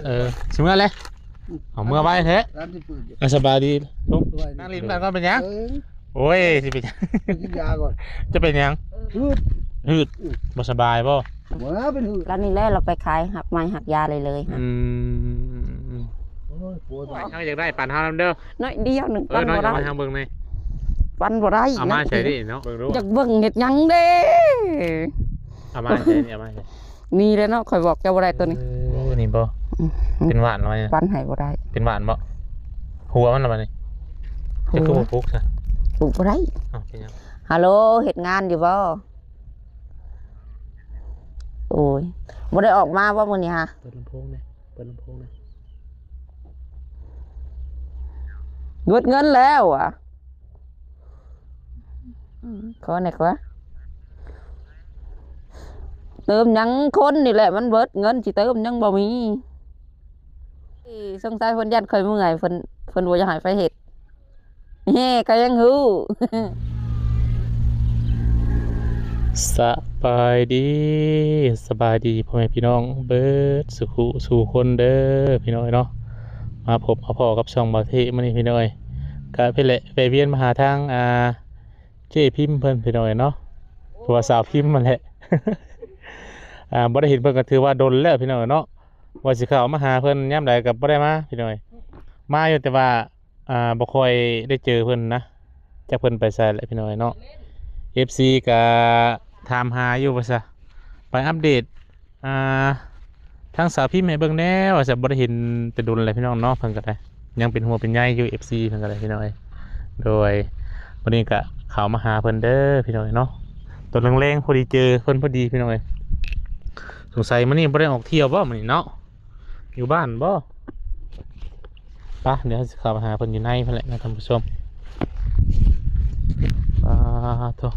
ເອີ ຊິເມືອແລ້ວ. ເອົາ ເມືອໄວແທ້. ຮ້ານທີ່ເປີດຢູ່ ອ່ະ ສະບາຍດີ. ສະບາຍດີ. ນັ່ງຫຼິ້ນກັນກ່ອນ ເປັນຫຍັງ? ເອີ ໂອ້ຍ ຊິເປັນຫຍັງ? ໄປກິນຢາກ່ອນ. ຈະເປັນຫຍັງ? ເອີ ຮືດ. ຮືດ. ອືມ ບໍ່ສະບາຍບໍ່? ບໍ່ນາເປັນຮືດ. ແລ້ວນີ້ແຫຼະ ລາວໄປຂາຍຮັກໄມ້ຮັກຢາເລີຍໆ. ອືມ ໂອ້ຍ ໂອ້ຍ ເຮົາຢາກໄດ້ປັນເຮົານຳເດີ. ໜ້ອຍດຽວໜຶ່ງ ເອີ ປັນບໍ່ໄດ້. ເອົາມາໃຫ້ເຮົາເບິ່ງແດ່. ປັນບໍ່ໄດ້. ເອົາມາໃສ່ນີ້ເນາະ ເບິ່ງດູ. ຢາກເບິ່ງເຮັດຫຍັງເດ້? ເອົາມາໃສ່ນີ້ ເອົາມາໃສ່. ນີ້ແຫຼະເນາະ ຂ້ອຍບອກເຈົ້າບໍ່ໄດ້ໂຕນີ້. ເອີ ນີ້ບໍ່? ອືມ ເປັນຫວານລະບາດນີ້. ປັນໃຫ້ບໍ່ໄດ້. ເປັນຫວານບໍ່? ຫົວມັນລະບາດນີ້. ຫົວ ເຈົ້າຄືບໍ່ປູກຊະ? ປູກບໍ່ໄດ້. ອ້າວ ເປັນຫຍັງ? ຮັລໂຫຼ ເຮັດງານຢູ່ບໍ່? ໂອ້ຍ ບໍ່ໄດ້ອອກມາບໍ່ມື້ນີ້ຫະ? ເປີດລຳໂພງແດ່ ເປີດລຳໂພງແດ່. ເບິດເງິນແລ້ວຫວາ? ອືມ ຂໍແດ່ກວ່າ ເຕີມຫຍັງ ຄົນນີ້ແຫຼະມັນເບິດເງິນ ຊິເຕີມຫຍັງບໍ່ມີ. ເອີ ສົງໄສເພິ່ນຢ້ານຂ້ອຍເມື່ອຍ ເພິ່ນ ເພິ່ນບໍ່ຢາກໃຫ້ໄປເຮັດ. ເຮ ກໍຍັງຮູ້. ສະບາຍດີ ສະບາຍດີພໍ່ແມ່ພີ່ນ້ອງເບິດສູ່ຜູ້ສູ່ຄົນເດີພີ່ນ້ອງເນາະ. ມາພົບມາພໍ້ກັບຊ່ອງບ່າວເທະມື້ນີ້ພີ່ນ້ອງເອີຍ. ກະເພິ່ນແຫຼະ ແວະວຽນມາຫາທາງ ອ່າ ເຈ້ພິມເພິ່ນພີ່ນ້ອງເອີຍເນາະ ຫຼືວ່າສາວພິມຫັ້ນແຫຼະ. ອ່າ ບໍ່ໄດ້ເຫັນເພິ່ນກໍຖືວ່າດົນແລ້ວພີ່ນ້ອງເອີຍເນາະ. ວ່າຊິເຂົ້າມາຫາເພິ່ນຍາມໃດກໍບໍ່ໄດ້ມາພີ່ນ້ອງເອີຍ. ມາຢູ່ແຕ່ວ່າ ອ່າ ບໍ່ຄ່ອຍໄດ້ເຈີເພິ່ນນະ ຈັກເພິ່ນໄປໃສແຫຼະພີ່ນ້ອງເອີຍເນາະ. ເອັຟຊີກໍຖາມຫາຢູ່ວ່າຊະ ໄປອັບເດດ ອ່າ ທາງສາວພິມໃຫ້ເບິ່ງແດ່ວ່າຊະ ບໍ່ໄດ້ເຫັນແຕ່ດົນແລ້ວພີ່ນ້ອງເນາະ. ເພິ່ນກໍໄດ້ຍັງເປັນຫ່ວງເປັນໃຍຢູ່ ເອັຟຊີ ເພິ່ນກໍໄດ້ພີ່ນ້ອງເອີຍ. ໂດຍ ມື້ນີ້ກໍເຂົ້າມາຫາເພິ່ນເດີພີ່ນ້ອງເອີຍເນາະ. ຕອນແລງໆ ພໍດີເຈີເພິ່ນພໍດີພີ່ນ້ອງເອີຍ. ສົງໄສມື້ນີ້ບໍ່ໄດ້ອອກທ່ຽວບໍ່ມື້ນີ້ເນາະ? ຢູ່ບ້ານບໍ່? ປະ ດຽວເຮົາຊິເຂົ້າໄປຫາເພິ່ນຢູ່ໃນພຸ້ນແຫຼະນະທ່ານຜູ້ຊົມ. ປາໂທ້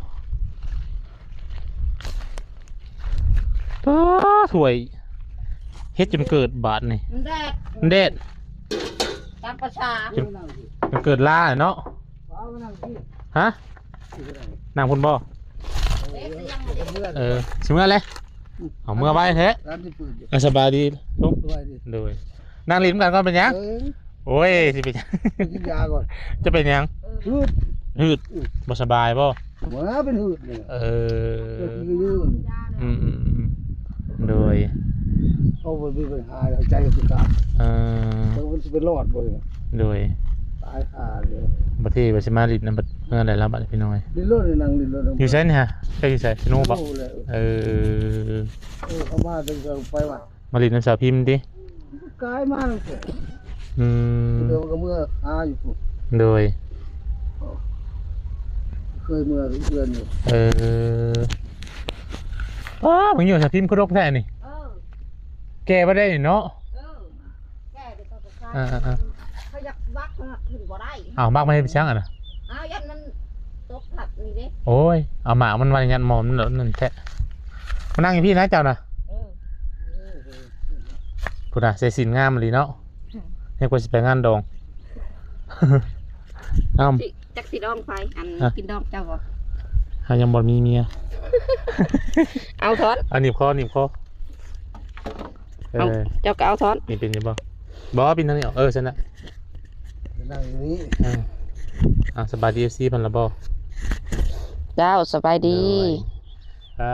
ປາ ຖ້ວຍ ເຮັດຈົນເກີດບາດນີ້. ມັນແດດ ມັນແດດ ຕາມພາສາ ຈົນ ຈົນເກີດລາເນາະ. ຮະ? ນັ່ງພຸ້ນບໍ່? ເອີ ຊິເມືອແລ້ວ. ເອົາ ເມືອໄວແທ້. ອ່ະ ສະບາຍດີ. ໂດຍ ນັ່ງຫຼິ້ນນຳກັນກ່ອນ ເປັນຫຍັງ? ໂອ້ຍ ຊິເປັນຫຍັງ? ໄປກິນຢາກ່ອນ. ຈະເປັນຫຍັງ? ຫືດ. ຫືດ. ບໍ່ສະບາຍບໍ່? ບໍ່ນາເປັນຫືດນີ້. ເອີ ອືມໆໆ ໂດຍ ເຮົາບໍ່ມີບັນຫາໃຈຄືກັນ. ເອີ ແຕ່ວ່າມັນຊິໄປລອດບໍ່ນີ້? ໂດຍ ຕາຍຫ່າເລີຍ. ບັດທີວ່າຊິມາຫຼິ້ນນຳ ບັດເມື່ອໃດລະບັດພີ່ນ້ອງເອີຍ? ຫຼິ້ນໂລດ ນັ່ງຫຼິ້ນໂລດ. ຢູ່ໃສນີ້ຫະ? ເຈົ້າຢູ່ໃສ? ຊະໂນບໍ່? ເອີ ເອີ ເຂົາມາຕັ້ງແຕ່ໄປວັດ. ມາຫຼິ້ນນຳສາວພິມຕິ? ກາຍມາຕັ້ງແຕ່ ອືມ ດຽວກໍເມືອຫາຢູ່ພຸ້ນ. ໂດຍ ເຄີຍເມືອເຮືອນຢູ່. ເອີ ປ້າ ເບິ່ງຢູ່ ສາວພິມຄືດົກແທ້ນີ້. ເອີ ແກ່ບໍ່ໄດ້ນີ້ເນາະ. ເອີ ແກ່ແຕ່ກໍຂາຍ. ອ່າໆໆ ເຂົາຢາກບັກ ມັກຂຶ້ນບໍ່ໄດ້. ອ້າວ ບັກມາເຮັດຫຍັງຫັ້ນນະ? ອ້າວ ຢ້ານມັນຕົກທັບນີ້ເດ້. ໂອ້ຍ ເອົາໝາກມັນໄວ້ຍັດໝໍ້ມັນໂລດນັ້ນແທ້. ມານັ່ງຢູ່ພີ້ນະເຈົ້ານະ. ເອີ ພຸ້ນນະ ໃສ່ສິ້ນງາມອີ່ຫຼີເນາະ. ອືມ ເຮັດກວ່າຊິໄປງານດອງ. ອ້າວ ຊິ ຈັກຊິດອງໃຜ? ອັນ ຮະ? ກິນດອງເຈົ້າບໍ່? ເຮົາຍັງບໍ່ມີເມຍ. ເອົາທ້ອນ ເອົາໜີບຄໍ ໜີບຄໍ. ເອົາ ເອີ ເຈົ້າກໍເອົາທ້ອນ. ນີ້ເປັນຢູ່ບໍ່? ບໍ່ ປິ່ນທາງນີ້ອອກ. ເອີ ຊັ້ນນະ ນັ່ງຢູ່ນີ້. ເອີ ເອົາ ສະບາຍດີ ເອັຟຊີ ເພິ່ນລະບໍ່? ເຈົ້າ ສະບາຍດີ. ໂດຍ ອ່າ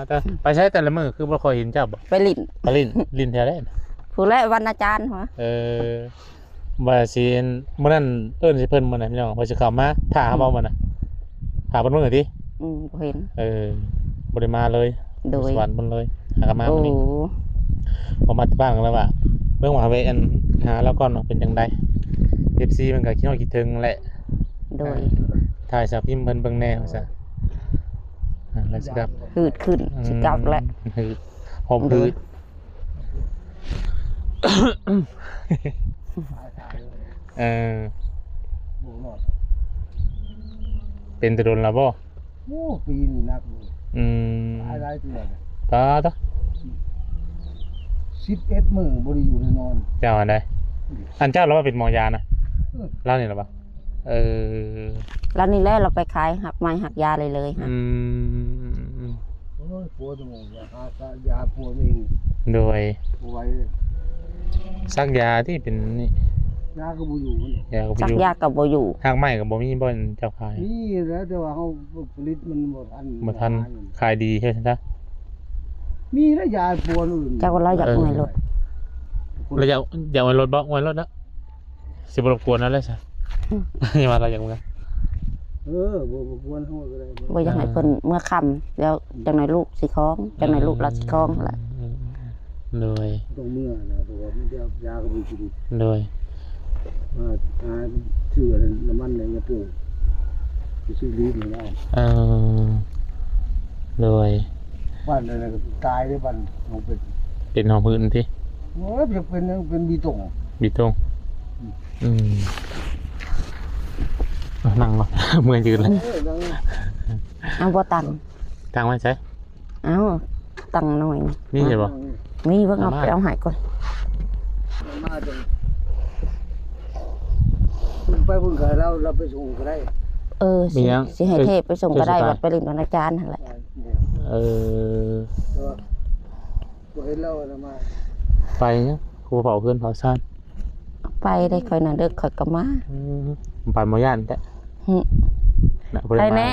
ແຕ່ໄປໃສແຕ່ລະມື້ ຄືບໍ່ຄ່ອຍເຫັນເຈົ້າບໍ່? ໄປຫຼິ້ນ. ໄປຫຼິ້ນ ຫຼິ້ນແຖວໃດ? ຜູ້ແລະ ວັນອາຈານຫົວ. ເອີ ວ່າຊິ ມື້ນັ້ນເອີ້ນໃສ່ເພິ່ນມື້ນັ້ນພີ່ນ້ອງ ວ່າຊິເຂົ້າມາຖ້າເຮົາເວົ້າມື້ນັ້ນ ຖ້າເພິ່ນມື້ຕິ. ອືມ ບໍ່ເຫັນ. ເອີ ບໍ່ໄດ້ມາເລີຍ. ໂດຍ ສະຫວັນເພິ່ນເລີຍ ຫາກັນມາມື້ນີ້. ໂອ້ ອອກມາຈາກບ້ານກໍເລີຍວ່າ ເບິ່ງວ່າຫາແວ່ອັນ ຫາລາວກ່ອນວ່າເປັນຈັ່ງໃດ. ເອັຟຊີ ເພິ່ນກໍຄິດຮອດຄິດເຖິງແຫຼະ. ໂດຍ ເອີ ຖ່າຍສາວພິມເພິ່ນເບິ່ງແດ່ວ່າຊັ້ນ. ອ່າ ແລ້ວຊິກັບ ຫືດຂຶ້ນ. ອືມ ຊິກັບແລ້ວ ຫືດ ຫອມຫືດ. ໂດຍ ເອີ ເປັນແຕ່ດົນແລ້ວບໍ່? ໂອ້ ປີນີ້ໜັກເລີຍ. ອືມ ຫຼາຍໆເທື່ອ. ປາດໂທ້ ສິບເອັດມື້ບໍ່ໄດ້ຢູ່ໄດ້ນອນ. ເຈົ້າອັນໃດ? ອັນເຈົ້າລະວ່າເປັນໝໍຢານະ? ເອີ ລາວນີ້ລະວ່າ. ເອີ ລາວນີ້ແຫຼະ ລາວໄປຂາຍຮັກໄມ້ຮັກຢາເລີຍໆ. ອືມ ໂອ້ຍ ປົວແຕ່ໝໍຢາ ຫາຢາປົວເອງ. ໂດຍ ບໍ່ໄຫວເລີຍ. ສັກຢາຕິເປັນນີ້ ຢາກໍບໍ່ຢູ່ມັນດອກ ຢາກໍບໍ່ຢູ່ ສັກຢາກໍບໍ່ຢູ່ ຮາກໄມ້ກໍບໍ່ມີບ່ອນເຈົ້າຂາຍ ມີແລ້ວ ແຕ່ວ່າເຮົາຜະລິດມັນບໍ່ທັນ ບໍ່ທັນ ຂາຍດີເຮັດຊັ້ນຊະ ມີແລ້ວຢາປວນອື່ນ ເຈົ້າກໍລາວຢາກ ເອີ ອວຍລົດ ລາວຢາກ ຢາກອວຍລົດບໍ່ ອວຍລົດນະ ຊິບໍ່ລົບກວນລາວແລ້ວຊະ ອືມ ຢ່າວ່າລາວຢາກເມືອ ເອີ ບໍ່ ບໍ່ກວນເຮົາກໍໄດ້ ບໍ່ຢາກໃຫ້ເພິ່ນເມືອຄ່ຳ ແລ້ວຈັກໜ່ອຍລູກຊິຄອງ ຈັກໜ່ອຍລູກລາວຊິຄອງຫັ້ນລະ ອືມ ໂດຍ ຕ້ອງເມືອນະ ເພາະວ່າມັນຈະຢາກໍບໍ່ກິນ ໂດຍ ມາຫາຊື້ອັນນັ້ນ ນ້ຳມັນໃນຍາປູກ ໄປຊື້ລີດໃຫ້ລາວ ເອີ ໂດຍ ບ້ານນັ້ນກໍຕາຍເດ້ ບ້ານໜອງເປັນ ເປັນຫອບຫືນຕິ ໂອ້ຍ ຢາກເປັນຫຍັງ ເປັນບີຕົງ ບີຕົງ ອືມ ອືມ ເອົານັ່ງກ່ອນ ເມື່ອຍຢືນແລ້ວ ເອີ ນັ່ງ ເອົາບໍ່ຕັງ ຕັ້ງໄວ້ໃສ? ເອົ້າ ຕັ້ງໜ້ອຍ ມີຢູ່ບໍ່? ມີ ເບິ່ງເອົາ ເອົາມາ ໄປເອົາໃຫ້ກ່ອນ ມາຈັ່ງ ໄປພຸ້ນກໍລາວ ລາວໄປສົ່ງກໍໄດ້ ເອີ ຊິ ມີຫຍັງ? ຊິໃຫ້ເທບໄປສົ່ງກໍໄດ້ ເອີ ວັດໄປຫຼິ້ນວັນອາຈານຫັ້ນແຫຼະ ເອີ ແຕ່ວ່າບໍ່ເຫັນລາວນະມາ ໄປຫຍັງ? ຄືບໍ່ເຝົ້າເຮືອນເຝົ້າຊານ? ໄປໄດ້ ຂ້ອຍນະເດິກຂ້ອຍກໍມາ ອືມ ໄປບໍ່ຢ້ານແທ້ ຫຶ ນະ ບໍ່ໄດ້ມາ ໃຄແນ່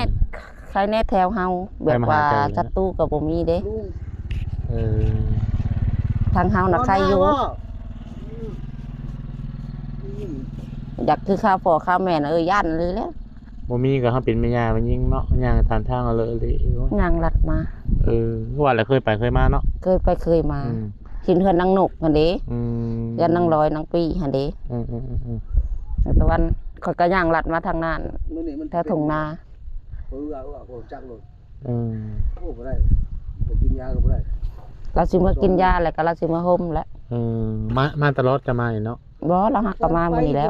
ໃຄແນ່ແຖວເຮົາ ແບບວ່າສັດຕູກໍບໍ່ມີເດ້ ເອີ ທາງເຮົານະໄຄຢູ່ ຢາກຄືຄາວພໍ່ຄາວແມ່ນະ ເອີ ຢ້ານອີ່ຫຼີແຫຼະ ບໍ່ມີກໍເຮົາເປັນແມ່ຍ່າແມ່ຍິງເນາະ ຍ່າງຕາມທາງເອົາເລີຍອີ່ຫຼີ ຍ່າງລັດມາ ເອີ ຄືວ່າແຫຼະ ເຄີຍໄປເຄີຍມາເນາະ ເຄີຍໄປເຄີຍມາ ອືມ ເຫັນເຮືອນນາງນົກຫັ້ນເດ້ ອືມ ເຮືອນນາງລອຍນາງປີ້ຫັ້ນເດ້ ອືມໆໆໆ ແຕ່ວ່າຂ້ອຍກໍຍ່າງລັດມາທາງນັ້ນ ມື້ນີ້ມັນແຖວທົ່ງນາ ເອີ ເອົາ ເອົາ ເອົາຈັກໂລດ ອືມ ໂອ້ ບໍ່ໄດ້ ບໍ່ກິນຢາກໍບໍ່ໄດ້ ລາວຊິມາກິນຢາແລ້ວກໍລາວຊິມາໂຮມແຫຼະ ເອີ ມາ ມາຕະຫຼອດຈະມານີ້ເນາະ ບໍ່ ລາວຫາກກໍມາມື້ນີ້ແຫຼະ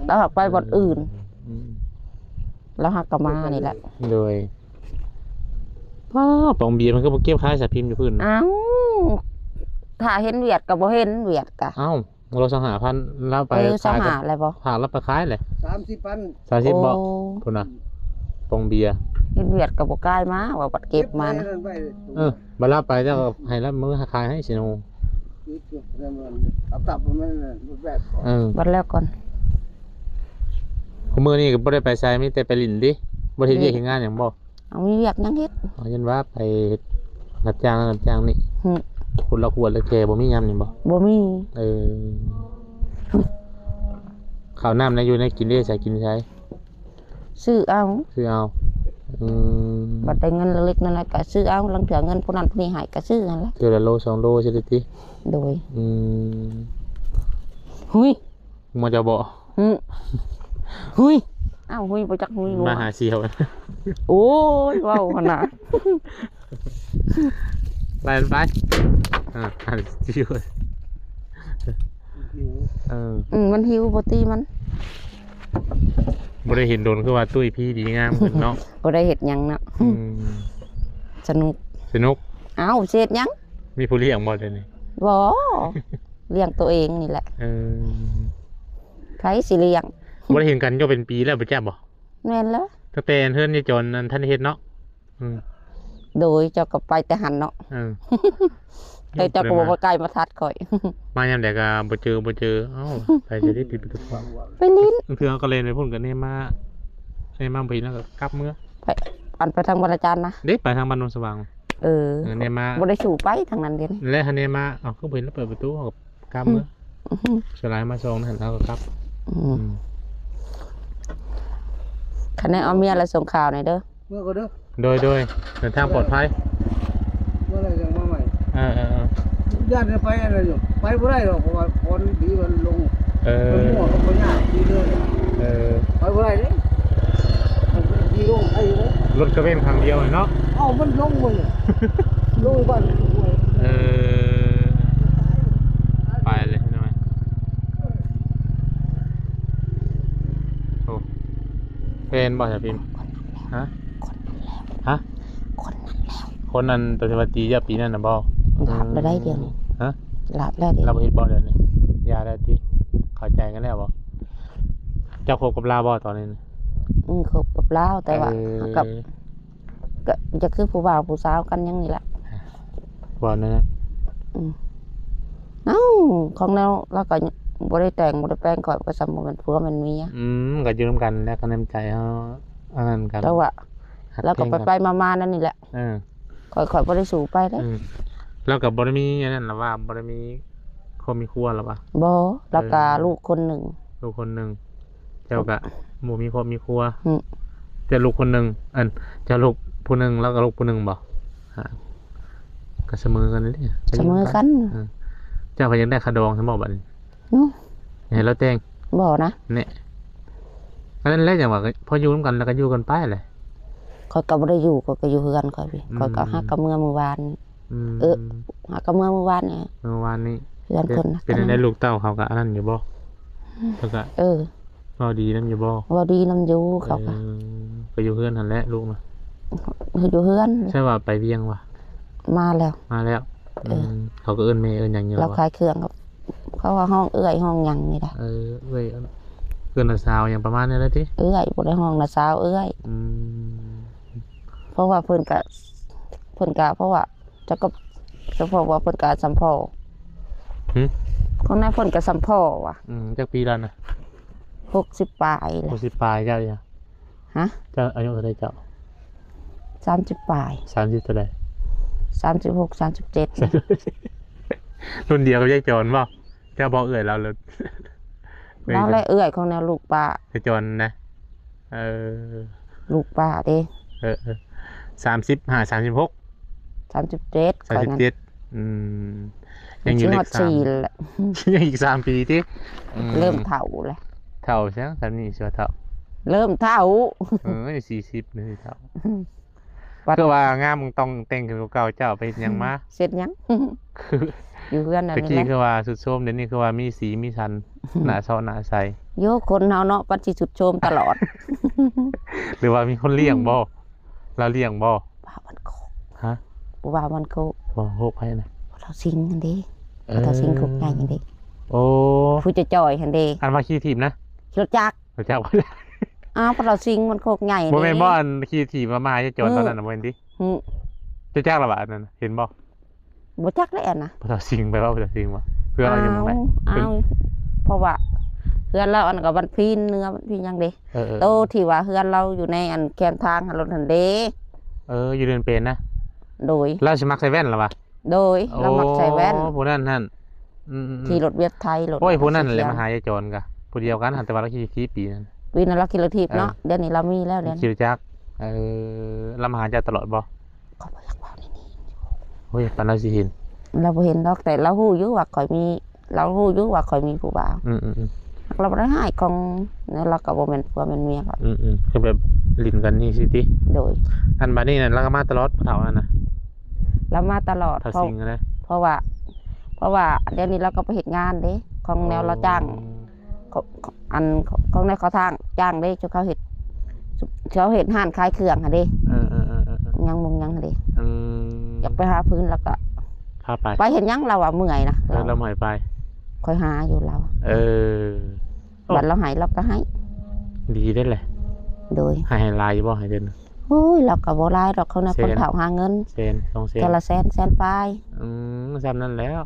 ລາວຫາກໄປບ່ອນອື່ນ ອືມ ລາວຫາກກໍມານີ້ແຫຼະ ໂດຍ ປ້າ ປອງເບຍມັນຄືບໍ່ເກັບຂາຍສາພິມຢູ່ພື້ນ ອ້າວ ຖ້າເຫັນວຽດກໍບໍ່ເຫັນ ວຽດກະ ເອົ້າ ໂລສອງຫ້າພັນ ລາວໄປ ເອີ ຂາຍ ສອງຫ້າແລ້ວບໍ່ ຫາລາວໄປຂາຍແຫຼະ ສາມສິບພັນ ສາມສິບ ໂອ້ ບໍ່ ພຸ້ນນະ ປອງເບຍ ເຫັນວຽດກໍບໍ່ກາຍມາ ວ່າບັດເກັບມານະ ເອີ ບັດລາວໄປເຈົ້າກໍໃຫ້ລາວມື້ຫາຂາຍໃຫ້ຊິໂນ ເອີ ບັດແລ້ວກ່ອນ ມື້ນີ້ກໍບໍ່ໄດ້ໄປໃສ ມີແຕ່ໄປຫຼິ້ນຕິ ບໍ່ໄດ້ເຮັດວຽກເຮັດງານຫຍັງບໍ່? ເອົາ ມີວຽກຫຍັງເຮັດ ເອົາ ຍັນວ່າໄປເຮັດຮັບຈ້າງນັ້ນຮັບຈ້າງນີ້ ຫຶ ຄົນລະຄົວລະແກ່ບໍ່ມີຍາມນີ້ບໍ່? ບໍ່ມີ ເອີ ເຂົ້ານ້ຳໃນຢູ່ໃນກິນເດ້ ໃສກິນໃສ? ຊື້ເອົາ ຊື້ເອົາ ອືມ ບັດໄດ້ເງິນເລັກໆນ້ອຍໆກໍຊື້ເອົາ ລາງເທື່ອເງິນຜູ້ນັ້ນຜູ້ນີ້ໃຫ້ກໍຊື້ຫັ້ນແຫຼະ ເທື່ອລະໂລສອງໂລຊີ້ຕິ ໂດຍ ອືມ ຫຸຍ ມາຈະບໍ່ ຫຶ ຫຸຍ ອ້າວ ຫຸຍ ບໍ່ຈັກຫຸຍ ມາຫາສຽວ ໂອ້ຍ ເວົ້າຫັ້ນນະ ໄລ່ມັນໄປ ອ່າ ສຽວ ເອີ ອືມ ມັນຫິວ ບໍ່ຕີມັນ ບໍ່ໄດ້ເຫັນດົນ ຄືວ່າຕຸ້ຍພີດີງາມຂຶ້ນເນາະ ບໍ່ໄດ້ເຮັດຫຍັງເນາະ ອືມ ສະໜຸກ ສະໜຸກ ອ້າວ ຊິເຮັດຫຍັງ ມີຜູ້ລ້ຽງບໍ່ດຽວນີ້? ບໍ່ ລ້ຽງໂຕເອງນີ້ແຫຼະ ເອີ ໃຜຊິລ້ຽງ ບໍ່ໄດ້ເຫັນກັນເຈົ້າເປັນປີແລ້ວ ບໍ່ຈັກບໍ່? ແມ່ນແລ້ວ ຕັ້ງແຕ່ເຮືອນຍາຍຈອນນັ້ນທັນໄດ້ເຮັດເນາະ ອືມ ໂດຍ ເຈົ້າກໍໄປແຕ່ຫັ້ນເນາະ ເອີ ແຕ່ເຈົ້າກໍບໍ່ມາໃກ້ມາທັດຂ້ອຍ ມາຍາມໃດກໍບໍ່ເຈີ ບໍ່ເຈີ ເອົ້າ ໄປຊິໄດ້ປິດປະຕູ ໄປຫຼິ້ນ ເທື່ອກໍເລ່ນໄປພຸ້ນ ກໍແນມມາ ແນມມາບໍ່ເຫັນ ແລ້ວກໍກັບເມືອ ໄປ ອັນໄປທາງວັດອາຈານນະ ເດ້ ໄປທາງບ້ານໂນນສະຫວ່າງ ເອີ ເອີ ແນມມາ ບໍ່ໄດ້ສູ່ໄປທາງນັ້ນເດ້ ແລະ ຫາແນມມາ ເອົ້າ ຄືບໍ່ເຫັນລາວເປີດປະຕູ ເຮົາກໍກັບເມືອ ອືມ ສ່ວນຫຼາຍມາສ່ອງຫັ້ນ ເຮົາກໍກັບ ອືມ ອືມ ຄັນໄດ້ເອົາເມຍແລ້ວສົ່ງຂ່າວແດ່ເດີ ເມືອກ່ອນເດີ ໂດຍ ໂດຍ ເດີນທາງປອດໄພ ເອີ ເມື່ອໃດຈັ່ງມາໃໝ່ ເອີໆໆ ຢ້ານຈະໄປອັນນັ້ນຢູ່ ໄປບໍ່ໄດ້ດອກ ເພາະວ່າຝົນດີມັນລົງ ເອີ ມັນມົວກໍບໍ່ຍາກທີ່ເດີ ເອີ ໄປບໍ່ໄດ້ເດ້ ມັນດີລົງໄປຢູ່ເດ້ ລົດກະເວັ້ນຄັ້ງດຽວເນາະ ເອົ້າ ມັນລົງໝົດເລີຍ ລົງບ້ານ ເອີ ໄປເລີຍ ໂອ້ ແມ່ນບໍ່ຊະພິມ? ຮະ? ຮະ? ຄົນນັ້ນແລ້ວ ຄົນນັ້ນ ໂຕທີ່ວ່າຕີເຈົ້າປີນັ້ນນະບໍ່? ລາບແລ້ວໄດ໋ດຽວນີ້ ຮະ? ລາບແລ້ວດຽວ ລາວບໍ່ເຮັດບໍ່ດຽວນີ້? ຢ່າແລ້ວຕິ? ເຂົ້າໃຈກັນແລ້ວບໍ່? ເຈົ້າຄົບກັບລາວບໍ່ຕອນນີ້ນະ? ອືມ ຄົບກັບລາວ ແຕ່ວ່າ ເອີ ເຮົາກັບ ກໍຈະຄືຜູ້ບ່າວຜູ້ສາວກັນຫຍັງນີ້ແຫຼະ ວ່ານັ້ນນະ ອືມ ເອົ້າ ຂອງແນວລາວກໍບໍ່ໄດ້ແຕ່ງ ບໍ່ໄດ້ແປງ ຂ້ອຍກໍສ່ຳບໍ່ແມ່ນຜົວແມ່ນເມຍ. ອືມ ກໍຢູ່ນຳກັນແຫຼະ ກໍນ້ຳໃຈເຮົາອັນນັ້ນກັນ ແຕ່ວ່າ ຮັກ ລາວກໍ ແພງກັນ ໄປໆມາໆນັ້ນນີ້ແຫຼະ. ເອີ ຂ້ອຍ ຂ້ອຍບໍ່ໄດ້ສູ້ໄປເດ້. ອືມ ລາວກໍບໍ່ໄດ້ມີອັນນັ້ນລະວ່າ ບໍ່ໄດ້ມີຄອບມີຄົວລະວ່າ? ບໍ່ ລາວກໍ ເອີ ລູກຄົນໜຶ່ງ. ລູກຄົນໜຶ່ງ ເຈົ້າກະບໍ່ມີຄອບມີຄົວ. ອືມ ເຈົ້າລູກຄົນໜຶ່ງ ອັນ ເຈົ້າລູກຜູ້ໜຶ່ງ ລາວກະລູກຜູ້ໜຶ່ງບໍ? ອາ ກະສະເໝີກັນເດ້ ສະເໝີກັນ. ເອີ ເຈົ້າກໍຢາກໄດ້ຄ່າດອງຊັ້ນບໍບັດນີ້? ອືມ ໃຫ້ລາວແຕ່ງ? ບໍ່ນະ ແນ່ ອັນນັ້ນແຫຼະ ຈັ່ງວ່າພໍຢູ່ນຳກັນແລ້ວກໍຢູ່ກັນໄປແຫຼະ. ຂ້ອຍກໍບໍ່ໄດ້ຢູ່ ຂ້ອຍກໍຢູ່ເຮືອນຂ້ອຍພີ້. ອືມ ຂ້ອຍກໍຫາກໍເມືອມື້ວານນີ້. ອືມ ເອີ ຫາກໍເມືອມື້ວານນີ້ ເມືອວານນີ້. ເຮືອນເພິ່ນນະ ເປັນ ເປັນແນວໃດ ລູກເຕົ້າເຂົາກໍອັນນັ້ນຢູ່ບໍ່? ເພິ່ນກໍ ເອີ ເວົ້າດີນຳຢູ່ບໍ່? ເວົ້າດີນຳຢູ່ ເຂົາກໍ ເອີ ກໍຢູ່ເຮືອນຫັ້ນແຫຼະລູກນະ. ຢູ່ເຮືອນ ໃຊ່ວ່າໄປວຽງຫວາ? ມາແລ້ວ ມາແລ້ວ. ເອີ ອືມ ເຂົາກໍເອີ້ນແມ່ເອີ້ນຫຍັງຢູ່ ລາວຂາຍເຄື່ອງ ເຂົາວ່າຮ້ອງເອື້ອຍຮ້ອງຫຍັງນີ້ລະ. ເອີ ເອື້ອຍ ເອີ້ນນ້າສາວຫຍັງປະມານນີ້ແຫຼະຕິ? ເອື້ອຍ ບໍ່ໄດ້ຮ້ອງນ້າສາວ ເອື້ອຍ. ອືມ ເພາະວ່າເພິ່ນກະ ເພິ່ນກະ ເພາະວ່າ ຈັກກັບ ສະເພາະວ່າເພິ່ນກະສ່ຳພໍ່. ຫື? ຂອງນາຍເພິ່ນກະສ່ຳພໍ່ວ່າ. ອືມ ຈັກປີແລ້ວນະ? ຫົກສິບປາຍແລ້ວ. ຫົກສິບປາຍ ເຈົ້າ ຮະ? ເຈົ້າອາຍຸເທົ່າໃດເຈົ້າ? ສາມສິບປາຍ. ສາມສິບເທົ່າໃດ? ສາມສິບຫົກ ສາມສິບເຈັດ. ລຸ້ນດຽວກັບຍາຍຈອນບໍ່? ເຈົ້າບໍ່ເອື້ອຍລາວເລີຍ? ລາວແຫຼະເອື້ອຍຂອງແນວລູກປ້າ ຍາຍຈອນນະ. ເອີ ລູກປ້າເດ້. ເອີ ເອີ ສາມສິບຫ້າ ສາມສິບຫົກ ສາມສິບເຈັດ ຂ້ອຍນັ້ນ ສາມສິບເຈັດ. ອືມ ຍັງຢູ່ເລກສາມ ຊິຮອດສີ່ແຫຼະ ຍັງອີກສາມປີຕິ? ອືມ ເລີ່ມເຖົ້າແລ້ວ. ເຖົ້າຊັ້ນ ສ່ຳນີ້ຊິວ່າເຖົ້າ? ເລີ່ມເຖົ້າ. ເອີ ສີ່ສິບນີ້ເຖົ້າ. ຄືວ່າງາມ ຕ້ອງແຕ່ງຂຶ້ນກວ່າເກົ່າ. ເຈົ້າໄປເຮັດຫຍັງມາ? ເຮັດຫຍັງ? ຢູ່ເຮືອນນັ້ນແຫຼະ. ແຕ່ກີ້ຄືວ່າສຸດໂຊມ ດຽວນີ້ຄືວ່າມີສີມີສັນ ໜ້າເຊາະໜ້າໃສ. ໂຢ ຄົນເຮົາເນາະ ປັດຊິສຸດໂຊມຕະຫຼອດ. ຫຼືວ່າມີຄົນລ້ຽງບໍ່? ອືມ ລາວລ້ຽງບໍ່? ວ່າມັນໂຄກ. ຮະ? ບໍ່ວ່າມັນໂຄກ. ບໍ່ໂຄກໃຜນະ? ພໍ່ເຖົ້າສິງຫັ້ນເດ້. ເອີ ພໍ່ເຖົ້າສິງໂຄກໃຫຍ່ຫັ້ນເດ້. ໂອ້ ຜູ້ຈ່ອຍໆຫັ້ນເດ້. ອັນວ່າຂີ່ຖີບນະ? ຂີ່ລົດຈັກ. ຮູ້ຈັກບໍ່? ອ້າວ ພໍ່ເຖົ້າສິງມັນໂຄກໃຫຍ່ເດ້. ບໍ່ແມ່ນບໍ່ ອັນຂີ່ຖີບມາ ມາຫາຍາຍຈອນ ອືມ ຕອນນັ້ນນະ ບໍ່ແມ່ນຕິ? ຫື ຮູ້ຈັກລະວ່າອັນນັ້ນນະ ເຫັນບໍ່? ບໍ່ຈັກເລີຍອັນນະ. ພໍ່ເຖົ້າສິງ ໄປເວົ້າພໍ່ເຖົ້າສິງວ່າ ເພື່ອເອົາຫຍັງມາໃຫ້? ອ້າວ ເພິ່ນ ອ້າວ ເພາະວ່າເຮືອນລາວອັນກໍບ້ານພີນເໜືອ ບ້ານພີນຫຍັງເດ້. ເອີ ເອີ ໂຕທີ່ວ່າເຮືອນລາວຢູ່ໃນອັນແຄມທາງຫັ້ນໂລດຫັ້ນເດ້. ເອີ ຢູ່ເດີ່ນເປນນະ. ໂດຍ ລາວຊິມັກໃສ່ແວ່ນລະວ່າ? ໂດຍ ລາວມັກໃສ່ແວ່ນ. ໂອ້ ຜູ້ນັ້ນຫັ້ນ. ອືມໆໆ ຂີ່ລົດວຽກໄທ ລົດ ໂອ້ຍ ຜູ້ນັ້ນແຫຼະ ມາຫາຍາຍຈອນກະ ຜູ້ດຽວກັນ ແຕ່ວ່າລາວຂີ່ຖີບປີນັ້ນ. ປີນັ້ນລາວຂີ່ລົດຖີບເນາະ. ເອີ ດຽວນີ້ລາວມີແລ້ວ ດຽວນີ້ຂີ່ລົດຈັກ. ເອີ ລາວມາຫາເຈົ້າຕະຫຼອດບໍ່? ຂ້ອຍບໍ່ຢາກເວົ້າໃນນີ້. ໂອ້ຍ ປານລາວຊິເຫັນ. ລາວບໍ່ເຫັນດອກ ແຕ່ລາວຮູ້ຢູ່ວ່າຂ້ອຍມີ ລາວຮູ້ຢູ່ວ່າຂ້ອຍມີຜູ້ບ່າວ. ອືມໆໆ ລາວບໍ່ໄດ້ຮ້າຍຂອງ ລາວກໍບໍ່ແມ່ນຜົວແມ່ນເມຍຂ້ອຍ. ອືມໆ ຄືແບບຫຼິ້ນກັນນີ້ຊີ້ຕິ? ໂດຍ. ອັນບາດນີ້ນັ້ນລາວກໍມາຕະຫຼອດ ພໍ່ເຖົ້າຫັ້ນນະ? ລາວມາຕະຫຼອດ ເຖົ້າສິງຫັ້ນນະ. ເພາະ ເພາະວ່າ ເພາະວ່າດຽວນີ້ລາວກໍໄປເຮັດງານເດ້ ຂອງແນວລາວຈ້າງ. ອໍ ຂອງ ຂອງ ອັນ ຂອງແນວເຂົາຈ້າງ ຈ້າງເດ້ ເຂົາເຮັດ ເຂົາເຮັດຮ້ານຂາຍເຄື່ອງຫັ້ນເດ້. ເອີໆໆໆ ຫຍັງມຸງຫຍັງຫັ້ນເດ້. ອືມ ຢາກໄປຫາພື້ນ ລາວກໍພາໄປ. ໄປເຮັດຫຍັງ? ລາວວ່າເມື່ອຍນະ. ເອີ ລາວ ລາວບໍ່ໃຫ້ໄປ. ຂ້ອຍຫາຢູ່ລາວ. ເອີ ບັດລາວໃຫ້ ລາວກໍໃຫ້. ດີເດ້ແຫຼະ. ໂດຍ. ໃຫ້ ໃຫ້ຫຼາຍຢູ່ບໍ່? ໃຫ້ເດືອນໜຶ່ງ? ໂອ້ຍ ລາວກໍບໍ່ຫຼາຍດອກ ເຂົານະ ແສນ ຄົນເຖົ້າຫາເງິນ. ແສນ ສອງແສນ ເທື່ອລະແສນ ແສນປາຍ. ອືມ ສ່ຳນັ້ນແລ້ວ.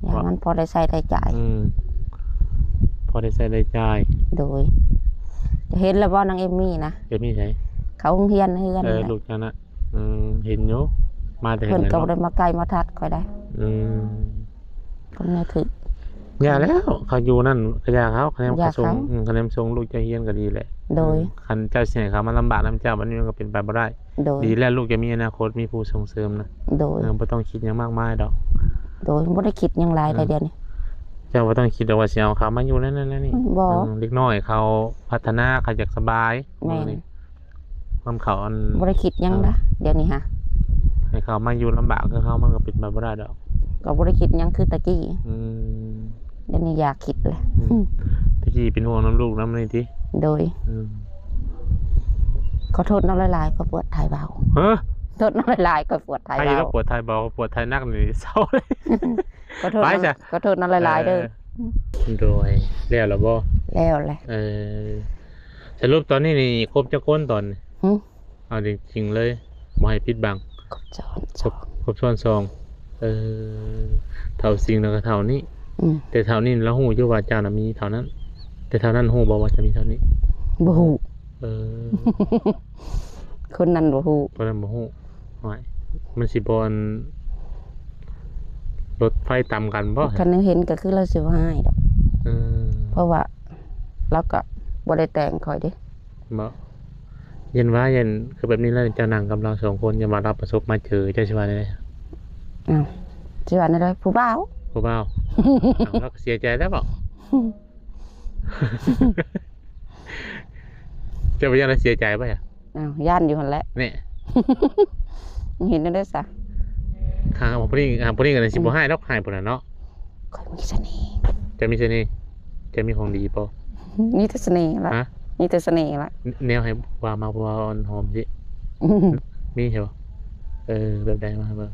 ຢ່າງມັນພໍໄດ້ໃຊ້ໄດ້ຈ່າຍ. ອືມ ພໍໄດ້ໃຊ້ໄດ້ຈ່າຍ. ໂດຍ. ເຫັນແລ້ວບໍ່ ນາງເອມມີນະ? ເອມມີໃສ? ເຂົ້າໂຮງຮຽນເຮືອນ. ເອີ ລູກເຈົ້ານະ. ອືມ ເຫັນຢູ່ ມາແຕ່ເຮືອນ. ເພິ່ນກໍບໍ່ໄດ້ມາໃກ້ມາທັດຂ້ອຍໄດ໋. ອືມ ກໍແມ່ນຄື ຢ່າແລ້ວ ເຂົາຢູ່ນັ້ນກໍຢ່າເຂົາ ຄະແນນເຂົາສົ່ງ. ອືມ ຄະແນນສົ່ງລູກເຈົ້າຮຽນກໍດີແຫຼະ. ໂດຍ. ຄັນເຈົ້າຊິໃຫ້ເຂົາມາລຳບາກນຳເຈົ້າ ບັດນີ້ມັນກໍເປັນໄປບໍ່ໄດ້. ໂດຍ. ດີແລ້ວ ລູກຈະມີອະນາຄົດ ມີຜູ້ສົ່ງເສີມນະ. ໂດຍ. ເອີ ບໍ່ຕ້ອງຄິດຫຍັງມາກມາຍດອກ. ໂດຍ. ບໍ່ໄດ້ຄິດຫຍັງຫຼາຍ. ເອີ ແຕ່ດຽວນີ້ ເຈົ້າບໍ່ຕ້ອງຄິດດອກວ່າຊິເອົາເຂົາມາຢູ່ນັ້ນໆ ນີ້. ບໍ່. ເດັກນ້ອຍເຂົາພັດທະນາ ເຂົາຢາກສະບາຍ. ແມ່ນ. ຄວາມເຂົາອັນ ບໍ່ໄດ້ຄິດຫຍັງນະ. ເອີ ດຽວນີ້ຫາ ໃຫ້ເຂົາມາຢູ່ລຳບາກຄືເຮົາ ມັນກໍເປັນໄປບໍ່ໄດ້ດອກ. ກໍບໍ່ໄດ້ຄິດຫຍັງຄືແຕ່ກີ້. ອືມ ດຽວນີ້ຢ່າຄິດແຫຼະ. ອືມ ແຕ່ກີ້ເປັນຫ່ວງນຳລູກນຳນີ້ຕິ? ໂດຍ. ອືມ ຂໍໂທດນຳຫຼາຍໆ ຂ້ອຍປວດທ້າຍເວົ້າ. ຮະ? ໂທດນຳຫຼາຍໆ ຂ້ອຍປວດທ້າຍເວົ້າ. ໃຜລະປວດທ້າຍເວົ້າ ປວດທ້າຍໜັກນີ້ເສົ້າເລີຍ. ຂໍໂທດນຳ ຂໍໂທດນຳຫຼາຍໆເດີ. ເອີ ໂດຍ. ແລ້ວລະບໍ່? ແລ້ວແຫຼະ. ເອີ ສະຫຼຸບຕອນນີ້ນີ້ຄົບຈັກຄົນຕອນນີ້? ຫື? ເອົາຈິງໆເລີຍ ບໍ່ໃຫ້ປິດບັງ. ຄົບຊ້ອນສອງ. ຄົບ ຄົບຊ້ອນສອງ. ເອີ ເຖົ້າສິງແລ້ວກໍເຖົ້ານີ້. ອືມ ແຕ່ເຖົ້ານີ້ລາວຮູ້ຢູ່ວ່າເຈົ້ານະມີເທົ່ານັ້ນ, ແຕ່ເຖົ້ານັ້ນຮູ້ບໍ່ວ່າຈະມີເທົ່ານີ້? ບໍ່ຮູ້. ເອີ ຄົນນັ້ນບໍ່ຮູ້. ຄົນນັ້ນບໍ່ຮູ້. ໂອ້ຍ ມັນຊິບໍ່ ອັນ ລົດໄຟຕຳກັນບໍ່? ຄັນເຫັນກໍຄືລາວຊິບໍ່ຮ້າຍດອກ. ເອີ ເພາະວ່າລາວກໍບໍ່ໄດ້ແຕ່ງຂ້ອຍເດ້. ບໍ່? ຢ້ານວ່າ ຢ້ານ ຄືແບບນີ້ແລ້ວເຈົ້ານັ່ງກັບລາວສອງຄົນ ຢ້ານວ່າລາວປະສົບມາເຈີ ເຈົ້າຊິວ່າແນວໃດ? ອ້າວ ຊິວ່າແນວໃດ? ຜູ້ບ່າວ. ຜູ້ບ່າວ. ອ້າວ ລາວກໍເສຍໃຈແລ້ວເບາະ? ເຈົ້າບໍ່ຢ້ານລາວເສຍໃຈບໍ່? ອ້າວ ຢ້ານຢູ່ຫັ້ນແຫຼະ. ນີ້ ເຫັນແນວໃດຊະ? ຫາຜູ້ນີ້ ຫາຜູ້ນີ້ກໍຊິບໍ່ຮ້າຍດອກ ອືມ ຮ້າຍພຸ້ນນະເນາະ. ຂ້ອຍມີສະເໜ່. ເຈົ້າມີສະເໜ່? ເຈົ້າມີຂອງດີບໍ່? ມີແຕ່ສະເໜ່ລະ. ຮະ? ມີແຕ່ສະເໜ່ລະ. ແນວໃຫ້ວ່າມາ ເພາະວ່າອ່ອນຫອມຊິ. ອືມ ມີໃຊ່ບໍ່? ເອີ ແບບໃດ ມາໃຫ້ເບິ່ງ.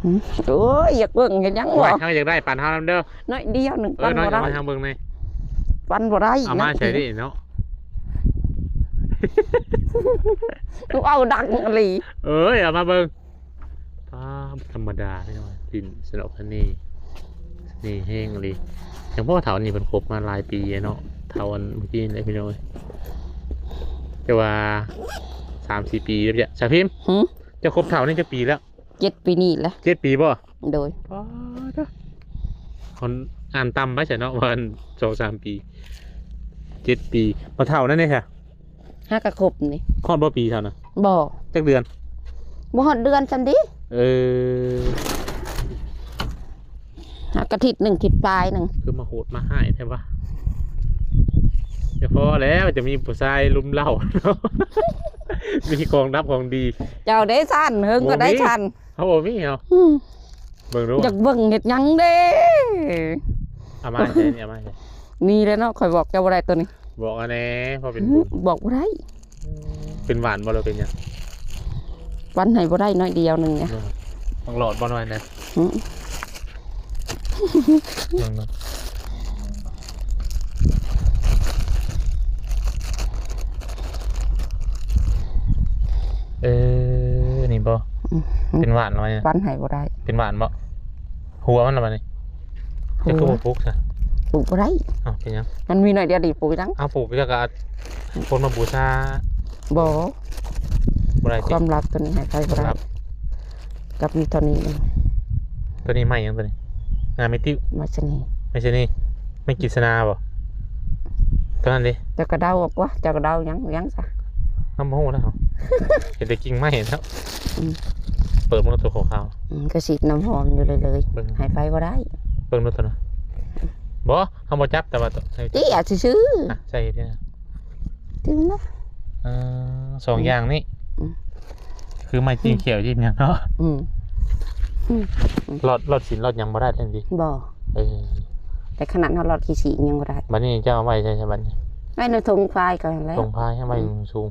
ຫື? ໂອ້ຍ ຢາກເບິ່ງເຮັດຫຍັງວະ? ໂອ້ຍ ເຮົາຢາກໄດ້ ປັນເຮົານຳເດີ. ໜ້ອຍດຽວໜຶ່ງ ເອີ ປັນບໍ່ໄດ້. ເອົາມາໃຫ້ເຮົາເບິ່ງແດ່. ປັນບໍ່ໄດ້. ເອົາມາໃສ່ນີ້ເນາະ. ເອົາດັງອີ່ຫຼີ. ເອີຍ ເອົາມາເບິ່ງ. ປ້າ ບໍ່ທຳມະດາພີ່ນ້ອງ ຫຼິ້ນສະເນາະ ສະເໜ່ ສະເໜ່ແຮງອີ່ຫຼີ. ຈັ່ງພໍເຖົ້ານີ້ເພິ່ນຄົບມາຫຼາຍປີແລ້ວເນາະ ເຖົ້າອັນເມື່ອກີ້ນີ້ແຫຼະພີ່ນ້ອງເອີຍ. ແຕ່ວ່າສາມສີ່ປີແລ້ວ. ສາວພິມ ຫື? ເຈົ້າຄົບເຖົ້ານີ້ຈັກປີແລ້ວ? ເຈັດປີນີ້ແຫຼະ. ເຈັດປີບໍ່? ໂດຍ. ປ້າດ ເຮົາອ່ານຕ່ຳໄປຊະເນາະ ວ່າສອງສາມປີ ເຈັດປີ. ບໍ່ເຖົ້ານັ້ນເດ້ຊະ? ຫາກະຄົບນີ້. ຮອດບໍ່ປີເຖົ້ານະ? ບໍ່. ຈັກເດືອນ? ບໍ່ຮອດເດືອນຊ້ຳເດ. ເອີ ຫາກະທິດໜຶ່ງ ທິດປາຍໜຶ່ງ. ຄືມາໂຫດມາຮ້າຍແທ້ວະ. ແຕ່ພໍແລ້ວ ຈະມີຜູ້ຊາຍລຸມເຫຼົ້າ ມີຂອງດັບຂອງດີ. ເຈົ້າເດ້ຊັ້ນ ເຫິງກໍໄດ້ຊັ້ນ. ເຮົາບໍ່ມີເຮົາ. ອືມ ເບິ່ງດູ ຢາກເບິ່ງເຮັດຫຍັງເດ້. ເອົາມາໃສ່ນີ້ ເອົາມາໃສ່. ນີ້ແຫຼະເນາະ ຂ້ອຍບອກເຈົ້າບໍ່ໄດ້ໂຕນີ້. ບອກເອົາແດ່ ພໍເປັນບຸນ. ຫື? ບອກບໍ່ໄດ້. ເປັນຫວານບໍ່ ຫຼືເປັນຫຍັງ? ປັນໃຫ້ບໍ່ໄດ້ໜ້ອຍດຽວໜຶ່ງ. ເອີ ຕ້ອງຫຼອດບໍ່ໜ້ອຍນະ? ຫື? ເບິ່ງເນາະ. ເອີ ນີ້ບໍ່? ອືມ ເປັນຫວານບໍ່? ປັນໃຫ້ບໍ່ໄດ້. ເປັນຫວານບໍ່? ຫົວມັນລະບາດນີ້. ຫົວ ເຈົ້າຄືບໍ່ປູກຊະ? ປູກບໍ່ໄດ້. ອ້າວ ເປັນຫຍັງ? ມັນມີໜ້ອຍດຽວນີ້ ປູກຫຍັງ? ອ້າວ ປູກແລ້ວກໍຄົນມາບູຊາ. ບໍ່ ບໍ່ໄດ້ຕິ? ຄວາມລັບໂຕນີ້ໃຫ້ໃຜບໍ່ໄດ້. ຄວາມລັບ ກັບມີເທົ່ານີ້ເອງ. ໂຕນີ້ໄມ້ຫຍັງໂຕນີ້? ງາໄມ້ຕິ້ວ. ໄມ້ຊະນີ. ໄມ້ຊະນີ. ໄມ້ກິດສະນາບໍ່? ໂຕນັ້ນເດ້. ເຈົ້າກະເດົາອອກວ່າ ເຈົ້າກະເດົາຫຍັງ ຫຍັງຊະ? ເຮົາບໍ່ຮູ້ນະ ເຮົາເຫັນແຕ່ກິ່ງໄມ້ແລ້ວ. ອືມ ເປີດເບິ່ງໂຕຂາວໆ. ອືມ ກະສີດນ້ຳຫອມຢູ່ເລີຍໆ. ເບິ່ງ ໃຫ້ໃຜບໍ່ໄດ້. ເບິ່ງດູໂຕນັ້ນ. ບໍ່ ເຮົາບໍ່ຈັບ ແຕ່ວ່າໂຕ ໃສ່ ຕິເອົາຊື່ໆ. ອ່ະ ໃສ່ເຮັດຫຍັງ? ຕື່ມນະ. ເອີ ສອງຢ່າງນີ້. ອືມ ຄືໄມ້ຕີນແຂ້ວຈີນຫຍັງເນາະ. ອືມ ອືມ ລອດ ລອດສີນລອດຫຍັງບໍ່ໄດ້ແທ້ຕິ? ບໍ່. ເອີ ແຕ່ຂະໜາດເຮົາລອດຂີ້ສີ້ຍັງບໍ່ໄດ້. ບັດນີ້ເຈົ້າເອົາໄວ້ໃສບັດນີ້? ໄວ້ໃນຖົງພາຍເຂົາຫັ້ນແຫຼະ. ຖົງພາຍໃຫ້ໄວ້ ອືມ ສູງ.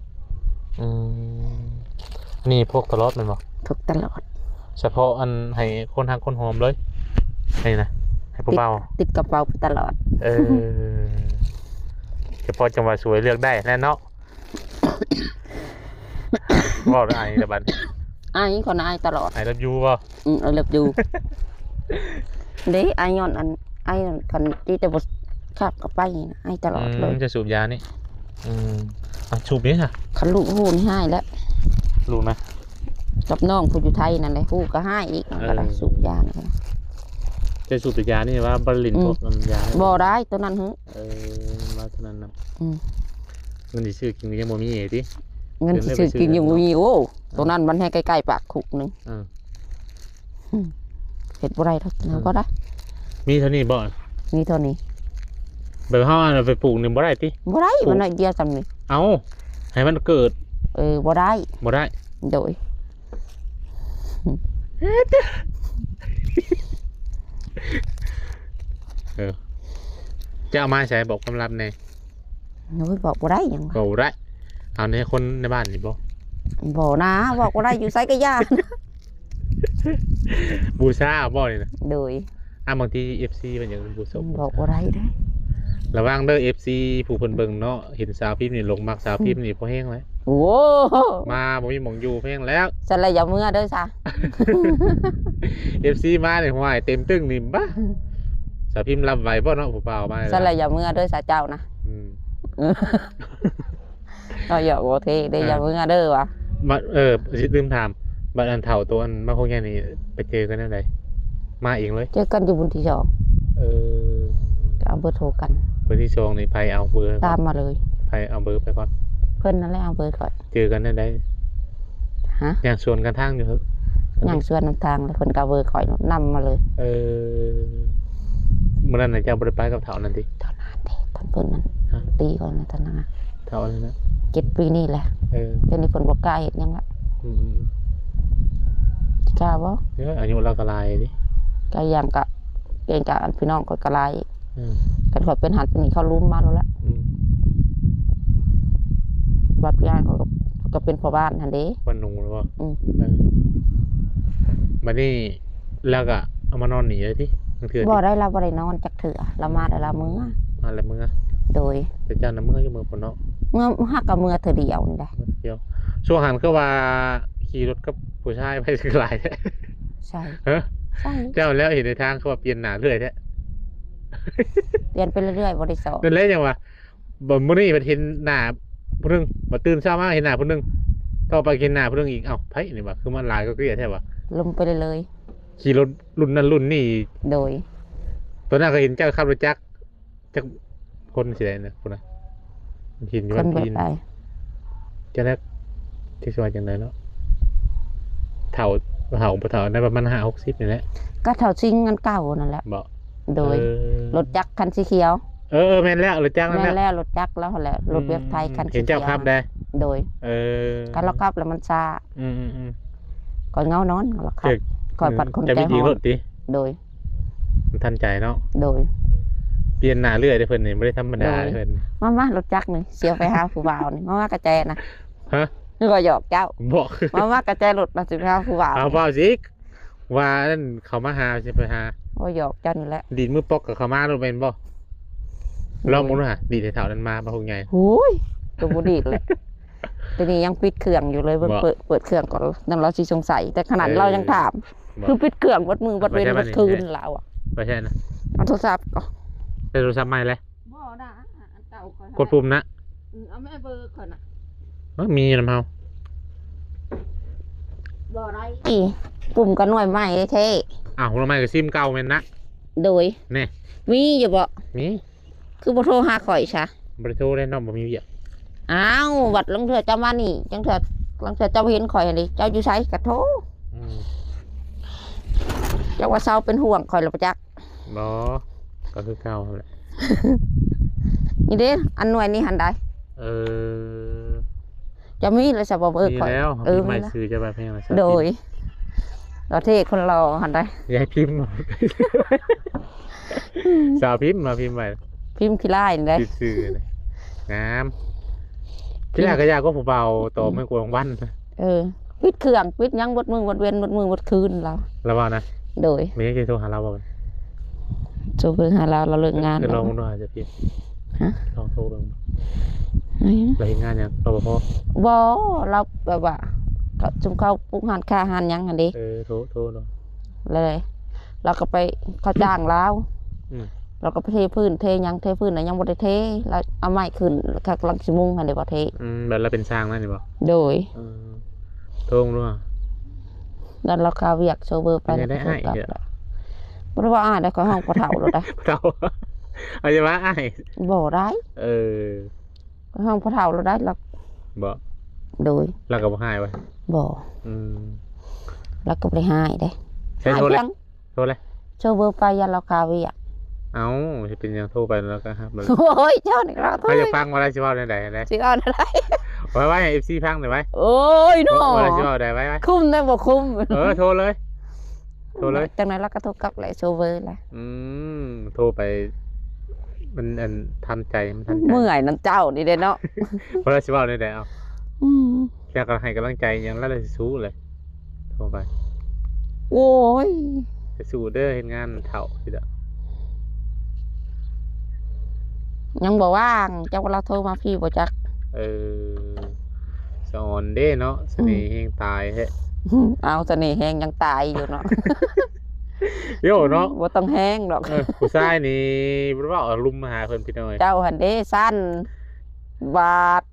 ອືມ ນີ້ພົກຕະຫຼອດແມ່ນບໍ່? ພົກຕະຫຼອດ. ສະເພາະອັນໃຫ້ຄົນຮັກຄົນຫອມເລີຍ ນີ້ນະ ໃຫ້ຜູ້ບ່າວ ຕິດ ຕິດກະເປົາໄປຕະຫຼອດ. ເອີ ສະເພາະຈັງຫວະສວຍເລືອກໄດ້ແຫຼະເນາະ. ເວົ້າແລ້ວອາຍລະບັດ. ອາຍ ຂ້ອຍນະອາຍຕະຫຼອດ. I love you ບໍ່? ອືມ I love you ເດ້. ອາຍຍ້ອນອັນ ອາຍ ຄັນທີ່ແຕ່ບໍ່ຄັກກໍໄປນະ ອາຍຕະຫຼອດເລີຍ. ອືມ ຈະສູບຢານີ້. ອືມ ອ່ະ ສູບນີ້ຊະ. ຄັນລູກຮູ້ນີ້ຮ້າຍແລ້ວ. ລູກນະ? ກັບນ້ອງຜູ້ຢູ່ໄທນັ້ນແຫຼະ ຮູ້ກໍຮ້າຍອີກ. ເອີ ກໍໄດ້ສູບຢານີ້. ຈະສູບແຕ່ຢານີ້ວ່າບໍ່ຫຼິ້ນ ອືມ ພວກນັ້ນຢາ. ບໍ່ໄດ້ ໂຕນັ້ນຫື. ເອີ ມາເທົ່ານັ້ນນະ. ອືມ ເງິນຊິຊື້ກິນກໍຍັງບໍ່ມີຕິ? ເງິນຊິຊື້ກິນຍັງບໍ່ມີ. ໂອ້ ໂຕນັ້ນມັນແຮງໃກ້ໆປາກຄຸກໜຶ່ງ. ເອີ ເຮັດບໍ່ໄດ້ດອກ. ເອີ ເຮົາກໍໄດ້ ມີເທົ່ານີ້ບໍ່? ມີເທົ່ານີ້. ແບບເຮົາເອົາໄປປູກນີ້ບໍ່ໄດ້ຕິ? ບໍ່ໄດ້ ປູກ ມັນໜ້ອຍດຽວສ່ຳນີ້. ເອົ້າ ໃຫ້ມັນເກີດ. ເອີ ບໍ່ໄດ້. ບໍ່ໄດ້. ໂດຍ. ເອີ ຈະເອົາມາໃສ? ບອກຄວາມລັບແດ່. ໂອ້ຍ ບອກບໍ່ໄດ້ຫຍັງ. ບອກບໍ່ໄດ້. ເອົາໃນຄົນໃນບ້ານນີ້ບໍ່? ບໍ່ນາ ບອກບໍ່ໄດ້ ຢູ່ໃສກໍຢ່າ. ບູຊາເອົາບໍ່ນີ້ນະ? ໂດຍ. ອ່າ ບາງທີເອັຟຊີເພິ່ນຢາກບູຊາ. ບອກບໍ່ໄດ້ເດ້. ລະວັງເດີ ເອັຟຊີ ຜູ້ເພິ່ນເບິ່ງເນາະ ເຫັນສາວພິມນີ້ຫຼົງມັກສາວພິມນີ້ພໍແຮງແລ້ວ. ໂອ້ ມາບໍ່ມີໝ່ອງຢູ່ແພງແລ້ວ. ຊັ້ນລະຢ່າເມືອເດີຊະ. ເອັຟຊີມານີ້ ຫ້ວຍ ເຕັມຕຶ້ງນີ້ ບາ ສາວພິມຮັບໄຫວບໍ່ເນາະ ຜູ້ບ່າວມາ ຊັ້ນລະຢ່າເມືອເດີສາເຈົ້ານະ ອືມ ເອີ ເວົ້າຫຍອກບໍ່ເທ່ເດ້ ເອີ ຢ່າເມືອເດີວ່າ ບັດ ເອີ ຊິລືມຖາມ ບັດອັນເຖົ້າໂຕອັນມາໂຄງໃຫຍ່ນີ້ ໄປເຈີກັນແນວໃດ? ມາເອງເລີຍ? ເຈີກັນຢູ່ບຸນທີສອງ ເອີ ກໍເອົາເບີໂທກັນ ມື້ທີສອງນີ້ໃຜເອົາເບີ ຕາມມາເລີຍ ໃຜເອົາເບີໄປກ່ອນ? ເພິ່ນນັ້ນແຫຼະເອົາເບີຂ້ອຍ ເຈີກັນແນວໃດ? ຮະ? ຍ່າງສວນກັນທາງຢູ່ ຍ່າງສວນນຳທາງ ແລ້ວເພິ່ນກໍເບີຂ້ອຍນຳມາເລີຍ ເອີ ມື້ນັ້ນນະເຈົ້າບໍ່ໄດ້ໄປກັບເຖົ້ານັ້ນຕິ? ຕອນນັ້ນເດ້ ຕອນເພິ່ນນັ້ນ ຮະ? ຕີຂ້ອຍນະຕອນນັ້ນນະ ເຖົ້ານັ້ນນະ ເຈັດປີນີ້ແຫຼະ ເອີ ດຽວນີ້ເພິ່ນບໍ່ກ້າເຮັດຫຍັງລະ ອືມໆ ກ້າບໍ່? ເອີ ອາຍຸລາວກໍຫຼາຍເດ້ ກ້າຢ່າງກະເກງກະອັນພີ່ນ້ອງຂ້ອຍກໍຫຼາຍ ອືມ ຄັນຂ້ອຍເປັນຫັ້ນເປັນນີ້ເຂົາລຸມມາໂລດລະ ອືມ ບັດຍາຍເຂົາກໍ ເຂົາກໍເປັນພໍ່ບ້ານຫັ້ນເດ້ ບ້ານໜູແມ່ນບໍ່? ອືມ ເອີ ບັດນີ້ລາວກໍເອົາມານອນນີ້ເລີຍຕິ? ບາງເທື່ອ ບໍ່ໄດ້ ລາວບໍ່ໄດ້ນອນຈັກເທື່ອ ລາວມາແຕ່ລາວເມືອ ມາແລ້ວເມືອ ໂດຍ ແຕ່ເຈົ້ານະເມືອຢູ່ເມືອພຸ້ນເນາະ? ເມືອ ຫາກກໍເມືອເທື່ອດຽວນີ້ແຫຼະ ເມືອເທື່ອດຽວ ຊ່ວງຫັ້ນຄືວ່າຂີ່ລົດກັບຜູ້ຊາຍໄປຄືຫຼາຍແທ້? ໃຊ່ ຮະ? ໃຊ່ ເຈົ້າແລ້ວເຫັນໃນທາງຄືວ່າປ່ຽນໜ້າເລື້ອຍແທ້? ປ່ຽນໄປເລື້ອຍໆ ບໍ່ໄດ້ຊອກ ນັ້ນແຫຼະຫຍັງວະ ບາດມື້ນີ້ບັດເຫັນໜ້າຜູ້ໜຶ່ງ ບາດຕື່ນເຊົ້າມາເຫັນໜ້າຜູ້ໜຶ່ງ ຕໍ່ໄປເຫັນໜ້າຜູ້ໜຶ່ງອີກ ເອົ້າ ໃຜນີ້ວະ ຄືມັນຫຼາຍກວ່າເກຍແທ້ວະ ລົມໄປເລື້ອຍໆ ຂີ່ລົດລຸ້ນນັ້ນລຸ້ນນີ້ ໂດຍ ຕອນນັ້ນກໍເຫັນເຈົ້າຂັບລົດຈັກ ຈັກຄົນຊິໄດ້ນະ ພຸ້ນນະ ເຫັນຢູ່ ຄົນບໍ່ໄດ້ໄປ ຈັກແລ້ວ ຈັກຊິວ່າຈັ່ງໃດເນາະ ເຖົ້າ ເຖົ້າບໍ່ເຖົ້າ ໄດ້ປະມານຫ້າຫົກສິບນີ້ແຫຼະ ກໍເຖົ້າຊິງອັນເກົ່ານັ້ນແຫຼະ ບໍ່? ໂດຍ ເອີ ລົດຈັກຄັນສີຂຽວ ເອີໆ ແມ່ນແລ້ວ ລົດຈັກນັ້ນແຫຼະ ແມ່ນແລ້ວ ລົດຈັກລາວຫັ້ນແຫຼະ ອືມ ລົດວຽກໄທຄັນສີຂຽວ ເຫັນເຈົ້າຂັບໄດ໋ ໂດຍ ເອີ ຄັນລາວຂັບແລ້ວມັນຊ້າ ອືມໆໆ ຂ້ອຍເຫງົານອນ ລາວຂັບ ຂ້ອຍພັດຄົນໃຈຮ້ອນ ໂດຍ ມັນທັນໃຈເນາະ ໂດຍ ປ່ຽນໜ້າເລື້ອຍເດ້ເພິ່ນນີ້ ບໍ່ໄດ້ທຳມະດາເດ້ເພິ່ນ ມາໆ ລົດຈັກນີ້ ສຽວໄປຫາຜູ້ບ່າວນີ້ ມາໆ ກະແຈນະ ຮະ? ຂ້ອຍຫຍອກເຈົ້າ ບໍ່ ມາໆ ກະແຈລົດນະ ຊິໄປຫາຜູ້ບ່າວ ເອົາ ບ່າວຊິ ວ່ານັ້ນເຂົາມາຫາ ຊິໄປຫາ ໂອ້ຍ ຫຍອກເຈົ້ານີ້ແຫຼະ ດີດມືປອກກໍເຂົ້າມາໂລດແມ່ນບໍ່? ໂອ້ຍ ລອງເບິ່ງດູຫາ ດີດໃຫ້ເຖົ້ານັ້ນມາ ມາໂຄງໃຫຍ່ ໂອ້ຍ ກໍບໍ່ດີດແຫຼະ ດຽວນີ້ຍັງປິດເຄື່ອງຢູ່ເລີຍ ເບິ່ງ ບໍ່ ເປີດ ເປີດເຄື່ອງກ່ອນ ນັ້ນລາວຊິສົງໄສ ແຕ່ຂະໜາດ ເອີ ລາວຍັງຖາມ ບໍ່ ຄືປິດເຄື່ອງເບິດມື້ເບິດເວັນ ບໍ່ໃຊ່ ເບິດຄືນ ມັນນີ້ ລາວອະ ບໍ່ໃຊ່ນະ ເອົາໂທລະສັບ ໃຊ້ໂທລະສັບໃໝ່ແຫຼະ ບໍ່ນະ ອັນເກົ່າຂ້ອຍ ກົດປຸ່ມນະ ອືມ ເອົາແມ່ເບີຂ້ອຍນະ ມັນມີນຳເຮົາ ບໍ່ໄດ້ ນີ້ ປຸ່ມກໍໜ່ວຍໃໝ່ແທ້ ອ້າວ ໜ່ວຍໃໝ່ກໍຊິມເກົ່າແມ່ນນະ ໂດຍ ນີ້ ມີຢູ່ບໍ່? ມີ ຄືບໍ່ໂທຫາຂ້ອຍຊະ? ບໍ່ໄດ້ໂທເດ້ ນ້ອງບໍ່ມີວຽກ ອ້າວ ບັດລາງເທື່ອເຈົ້າມານີ້ ລາງເທື່ອ ລາງເທື່ອເຈົ້າເຫັນຂ້ອຍຫັ້ນເດ ເຈົ້າຢູ່ໃສກໍໂທ ອືມ ເຈົ້າວ່າເຊົາເປັນຫ່ວງຂ້ອຍແລ້ວບໍ່ຈັກ ບໍ່ ກໍຄືເກົ່າຫັ້ນແຫຼະ ນີ້ເດ້ ອັນໜ່ວຍນີ້ຫັ້ນໃດ ເອີ ຈະມີແລ້ວຊະບໍ່ ເອີ ມີແລ້ວ ເອີ ພິມໃໝ່ ມີແລ້ວ ຊື່ຈະວ່າເປັນຫຍັງ ໂດຍ ປະເທດຄົນຫຼໍ່ຫັ້ນໃດ ຍາຍພິມ ສາວພິມມາພິມໃໝ່ ພິມຂີ້ລ້າຍນີ້ໃດ ຜິດຊື່ນີ້ ງາມ ຂີ້ລ້າຍກໍຢາກກວ່າຜູ້ບ່າວ ຕໍ່ ອືມ ແມ່ນກວ່າວັນ ເອີ ປິດເຄື່ອງ ປິດຫຍັງເບິດມື້ເບິດເວັນ ເບິດມື້ເບິດຄືນລາວ ລາວວ່ານະ ໂດຍ ແມ່ນຍັງຊິໂທຫາລາວບໍ່? ໂທເບິ່ງຫາລາວ ລາວເລີກງານ ເອີ ລອງເບິ່ງດູຫາຈະຜິດ ຮະ? ລອງໂທເບິ່ງ ອືມ ລາວເຮັດງານຫຍັງ? ລປພ? ບໍ່ ລາວແບບວ່າ ເຂົາ ຊຸມເຂົາປຸກຮ້ານຄ້າຮ້ານຫຍັງຫັ້ນເດ ເອີ ໂທ ໂທເນາະ ເລີຍ ລາວກໍໄປ ເຂົາຈ້າງລາວ ອືມ ລາວກໍໄປເທພື້ນເທຫຍັງ ເທພື້ນນະຍັງບໍ່ໄດ້ເທ ລາວເອົາໄມ້ຂຶ້ນ ກຳລັງຊິມຸງຫັ້ນເດ ບໍ່ເທ ອືມ ແບບລາວເປັນຊ່າງນັ້ນນີ້ບໍ່? ໂດຍ ເອີ ໂທເບິ່ງດູ ນັ້ນລາວຄາວຽກ ໂຊເບີໄປ ເປັນໄງໄດ້ອ້າຍ ບໍ່ໄດ້ວ່າອ້າຍໃດ ຂ້ອຍຮ້ອງພໍ່ເຖົ້າໂລດໃດ ພໍ່ເຖົ້າ ເອົາຢ່າວ່າອ້າຍ ບໍ່ໄດ້ ເອີ ຂ້ອຍຮ້ອງພໍ່ເຖົ້າໂລດໃດ ລາວ ບໍ່ ໂດຍ ລາວກໍບໍ່ຮ້າຍວ່າ ບໍ່ ອືມ ລາວກໍບໍ່ໄດ້ຮ້າຍເດ້ ໃຊ້ໂທແລ້ວ ໂທແລ້ວ ໂຊເບີໄປ ຢ້ານລາວຄາວຽກ ເອົ້າ ຊິເປັນຫຍັງ ໂທໄປແລ້ວກໍຮັບ ໂອ້ຍ ເຈົ້ານີ້ລາວໂທ ໃຜຢາກຟັງວ່າລາວຊິເວົ້າແນວໃດ ຊິເວົ້າແນວໃດ ໄວ້ ໄວ້ໃຫ້ເອັຟຊີຟັງແດ່ໄວ້ ໂອ້ຍເນາະ ວ່າລາວຊິເວົ້າໃດ ໄວ້ ໄວ້ ຄຸ້ມໄດ້ບໍ່ຄຸ້ມ ເອີ ໂທເລີຍ ໂທເລີຍ ຈັ່ງໃດລາວກໍໂທກັບແຫຼະ ໂຊເບີແຫຼະ ອືມ ໂທໄປ ມັນອັນ ທັນໃຈ ມັນທັນໃຈ ເມື່ອຍນຳເຈົ້ານີ້ເດ້ເນາະ ບໍ່ລາວຊິເວົ້າແນວໃດ ເອົາ ອືມ ແລ້ວກໍໃຫ້ກຳລັງໃຈຫຍັງ ລາວຊິສູ້ແຫຼະ ໂທໄປ ໂອ້ຍ ຊິສູ້ເດີ ເຮັດງານເຖົ້າຊິດອກ ຍັງບໍ່ວ່າງ ຈັກວ່າລາວໂທມາພີ້ບໍ່ຈັກ ເອີ ສະອອນເດ້ເນາະ ສະເໜ່ ອືມ ແຮງຕາຍແທ້ ເອົາສະເໜ່ແຮງ ຍັງຕາຍຢູ່ເນາະ. ໂຍເນາະ ບໍ່ຕ້ອງແຮງດອກ. ເອີ ຜູ້ຊາຍນີ້ບໍ່ເວົ້າ ອາລົມມາຫາເພິ່ນ ພີ່ນ້ອງເອີຍ. ເຈົ້າຫັ້ນເດ້ຊັ້ນ ບາດ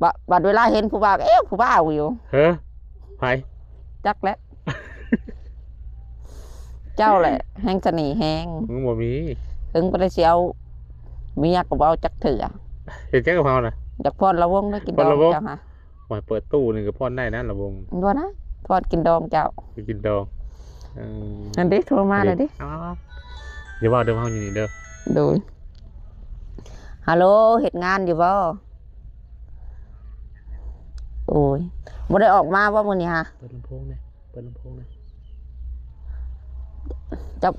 ບາດ ບາດເວລາເຫັນຜູ້ບ່າວ ເອະ ຜູ້ບ່າວຢູ່. ເຮີ ໃຜ? ຈັກແຫຼະ. ເຈົ້າແຫຼະແຮງສະເໜ່ແຮງ. ມຶງບໍ່ມີ. ເຖິງບໍ່ໄດ້ຊິເອົາເມຍກໍບໍ່ເອົາຈັກເທື່ອ. ເຮັດຫຍັງກັບເຮົານະ? ຢາກຟ້ອນລະວົງໄດ້ກິນດອງເຈົ້າຫາ. ໂອ້ຍ ເປີດຕູ້ນີ້ກໍຟ້ອນໄດ້ນະ ລະວົງ. ບໍ່ນະ ຟ້ອນກິນດອງເຈົ້າ. ກິນດອງ. ເອີ ນັ້ນເດ້ ໂທມາແລ້ວເດ້. ເອົາໆໆ ຢ່າເວົ້າເດີ ເຮົາຢູ່ນີ້ເດີ. ໂດຍ. ຮັລໂຫຼ ເຮັດງານຢູ່ບໍ່? ໂອ້ຍ ບໍ່ໄດ້ອອກມາບໍ່ມື້ນີ້ຫາ? ເປີດລຳໂພງແດ່ ເປີດລຳໂພງແດ່. ຈັກ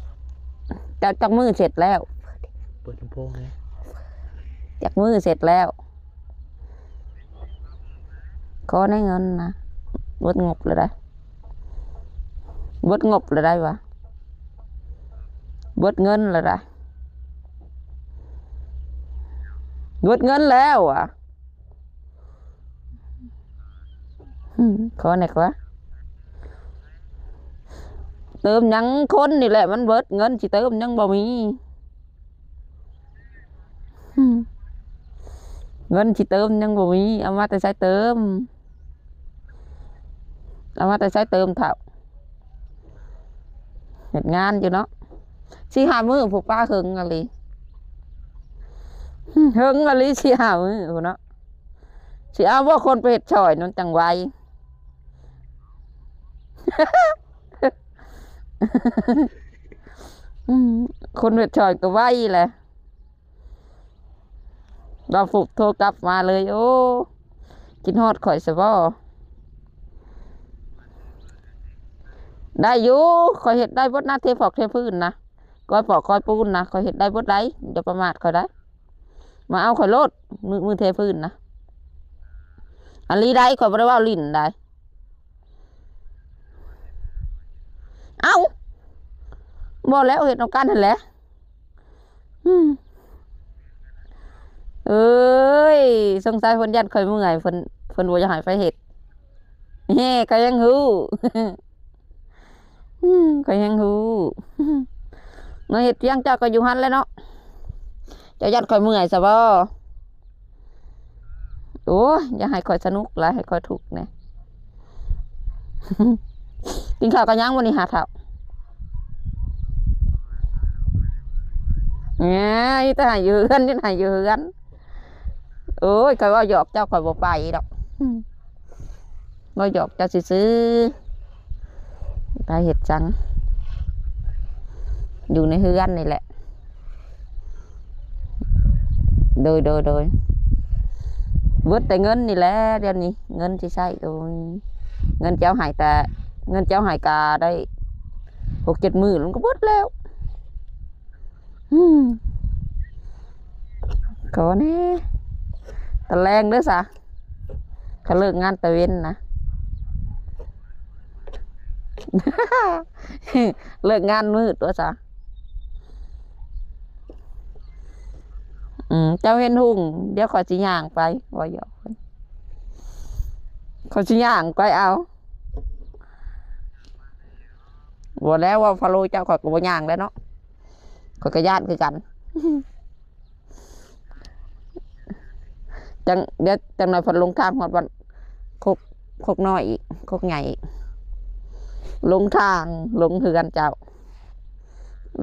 ຈັກ ຈັກມື້ເສັດແລ້ວ? ເປີດລຳໂພງແດ່. ຈັກມື້ເສັດແລ້ວ? ຂໍແດ່ເງິນນະ ເບິດງົບແລ້ວໄດ໋ ເບິດງົບແລ້ວໄດ໋ຫວາ ເບິດເງິນແລ້ວໄດ໋ ເບິດເງິນແລ້ວຫວາ. ອືມ ຂໍແດ່ກວ່າ ເຕີມຫຍັງ ຄົນນີ້ແຫຼະມັນເບິດເງິນ ຊິເຕີມຍັງບໍ່ມີ. ອືມ ເງິນຊິເຕີມຍັງບໍ່ມີ ເອົາມາແຕ່ໃສເຕີມ? ເອົາມາແຕ່ໃສເຕີມເຖົ້າ? ເຮັດງານຢູ່ເນາະ ສີ່ຫ້າມື້ພຸ້ນ ປ້າ ເຫິງອີ່ຫຼີ ເຫິງອີ່ຫຼີ ສີ່ຫ້າມື້ພຸ້ນເນາະ. ຊິເອົາບໍ່ຄົນໄປເຮັດຊ່ອຍນັ້ນຈັ່ງໄວ? ອືມ ຄົນເຮັດຊ່ອຍກໍໄວແຫຼະ. ບ່າວຟຸບໂທກັບມາເລີຍ ໂອ້ ຄິດຮອດຂ້ອຍຊະບໍ່? ໄດ້ຢູ່ ຂ້ອຍເຮັດໄດ້ເບິດນະ ເທຟອກເທພື້ນນະ ກ້ອຍປອກກ້ອຍປູນນະ ຂ້ອຍເຮັດໄດ້ເບິດໄດ໋ ຢ່າປະໝາດຂ້ອຍໄດ໋. ມາເອົາຂ້ອຍໂລດ ມື້ ມື້ເທພື້ນນະ ອີ່ຫຼີໄດ໋ ຂ້ອຍບໍ່ໄດ້ເວົ້າຫຼິ້ນໄດ໋. ເອົ້າ ບໍ່ແລ້ວ ເຮັດນຳກັນຫັ້ນແຫຼະ. ອືມ ເອີຍ ສົງໄສເພິ່ນຢ້ານຂ້ອຍເມື່ອຍ ເພິ່ນ ເພິ່ນບໍ່ຢາກໃຫ້ໄປເຮັດ. ແຮ ຂ້ອຍຍັງຮູ້ ອືມ ຂ້ອຍຍັງຮູ້ ມາເຮັດພຽງເຈົ້າກໍຢູ່ຫັ້ນແຫຼະເນາະ. ເຈົ້າຢ້ານຂ້ອຍເມື່ອຍຊະບໍ່? ໂອ້ຍ ຢ່າໃຫ້ຂ້ອຍສະໜຸກຫຼາຍ ໃຫ້ຂ້ອຍທຸກແດ່. ກິນເຂົ້າກັນຍັງມື້ນີ້ຫາເຖົ້າ? ແໝ ມີແຕ່ໃຫ້ຢູ່ເຮືອນ ມີແຕ່ໃຫ້ຢູ່ເຮືອນ. ໂອ້ຍ ຂ້ອຍເວົ້າຫຍອກເຈົ້າ ຂ້ອຍບໍ່ໄປດອກ. ອືມ ເວົ້າຫຍອກເຈົ້າຊື່ໆ ໄປເຮັດຫຍັງ ຢູ່ໃນເຮືອນນີ້ແຫຼະ. ໂດຍ ໂດຍ ໂດຍ ເບິດແຕ່ເງິນນີ້ແຫຼະ ດຽວນີ້ເງິນຊິໃຊ້ກໍບໍ່ມີ. ເງິນເຈົ້າໃຫ້ ແຕ່ເງິນເຈົ້າໃຫ້ກະໄດ້ຫົກເຈັດໝື່ນ ມັນກໍເບິດແລ້ວ. ອືມ ຂໍແດ່ ຕອນແລງເດີ້ສະ ຄັນເລີກງານຕາເວັນນະ ເລີກງານມືດຕົວະສະ. ອືມ ເຈົ້າເຫັນຫຸ່ງ ດຽວຂ້ອຍຊິຍ່າງໄປ ເວົ້າຫຍອກ ຂ້ອຍຊິຍ່າງໄປເອົາ. ບໍ່ແລ້ວ ເວົ້າພະໂລເຈົ້າ ຂ້ອຍກໍບໍ່ຍ່າງແລ້ວເນາະ ຂ້ອຍກໍຢ້ານຄືກັນ. ຈັ່ງ ດຽວຈັກໜ່ອຍເພິ່ນລົງທາງຮອດວັດ ຄົກ ຄົກນ້ອຍອີກ ຄົກໃຫຍ່ອີກ ລົງທາງ ລົງເຮືອນເຈົ້າ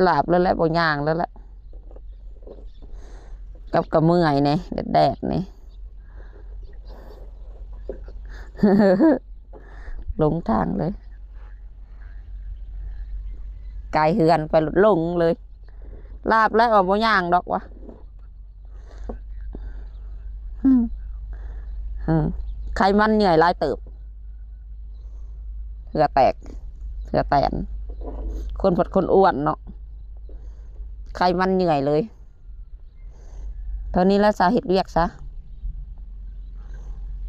ລາບແລ້ວແຫຼະ ບໍ່ຍ່າງແລ້ວແຫຼະ. ກັບກະເມື່ອຍແດ່ ແດດໆ ນີ້ ຫຼົງທາງເລີຍ ກາຍເຮືອນໄປ ຫຼົງເລີຍ. ລາບແລ້ວວ່າບໍ່ຍ່າງດອກວ່າ ອືມ ອືມ ໄຂມັນເຫື່ອຍຫຼາຍເຕີບ ເຫື່ອແຕກ ເຫື່ອແຕນ ຄົນພັດຄົນອ້ວນເນາະ ໄຂມັນເຫຍື້ອຍເລີຍ. ເທົ່ານີ້ລະຊະ ເຮັດວຽກຊະ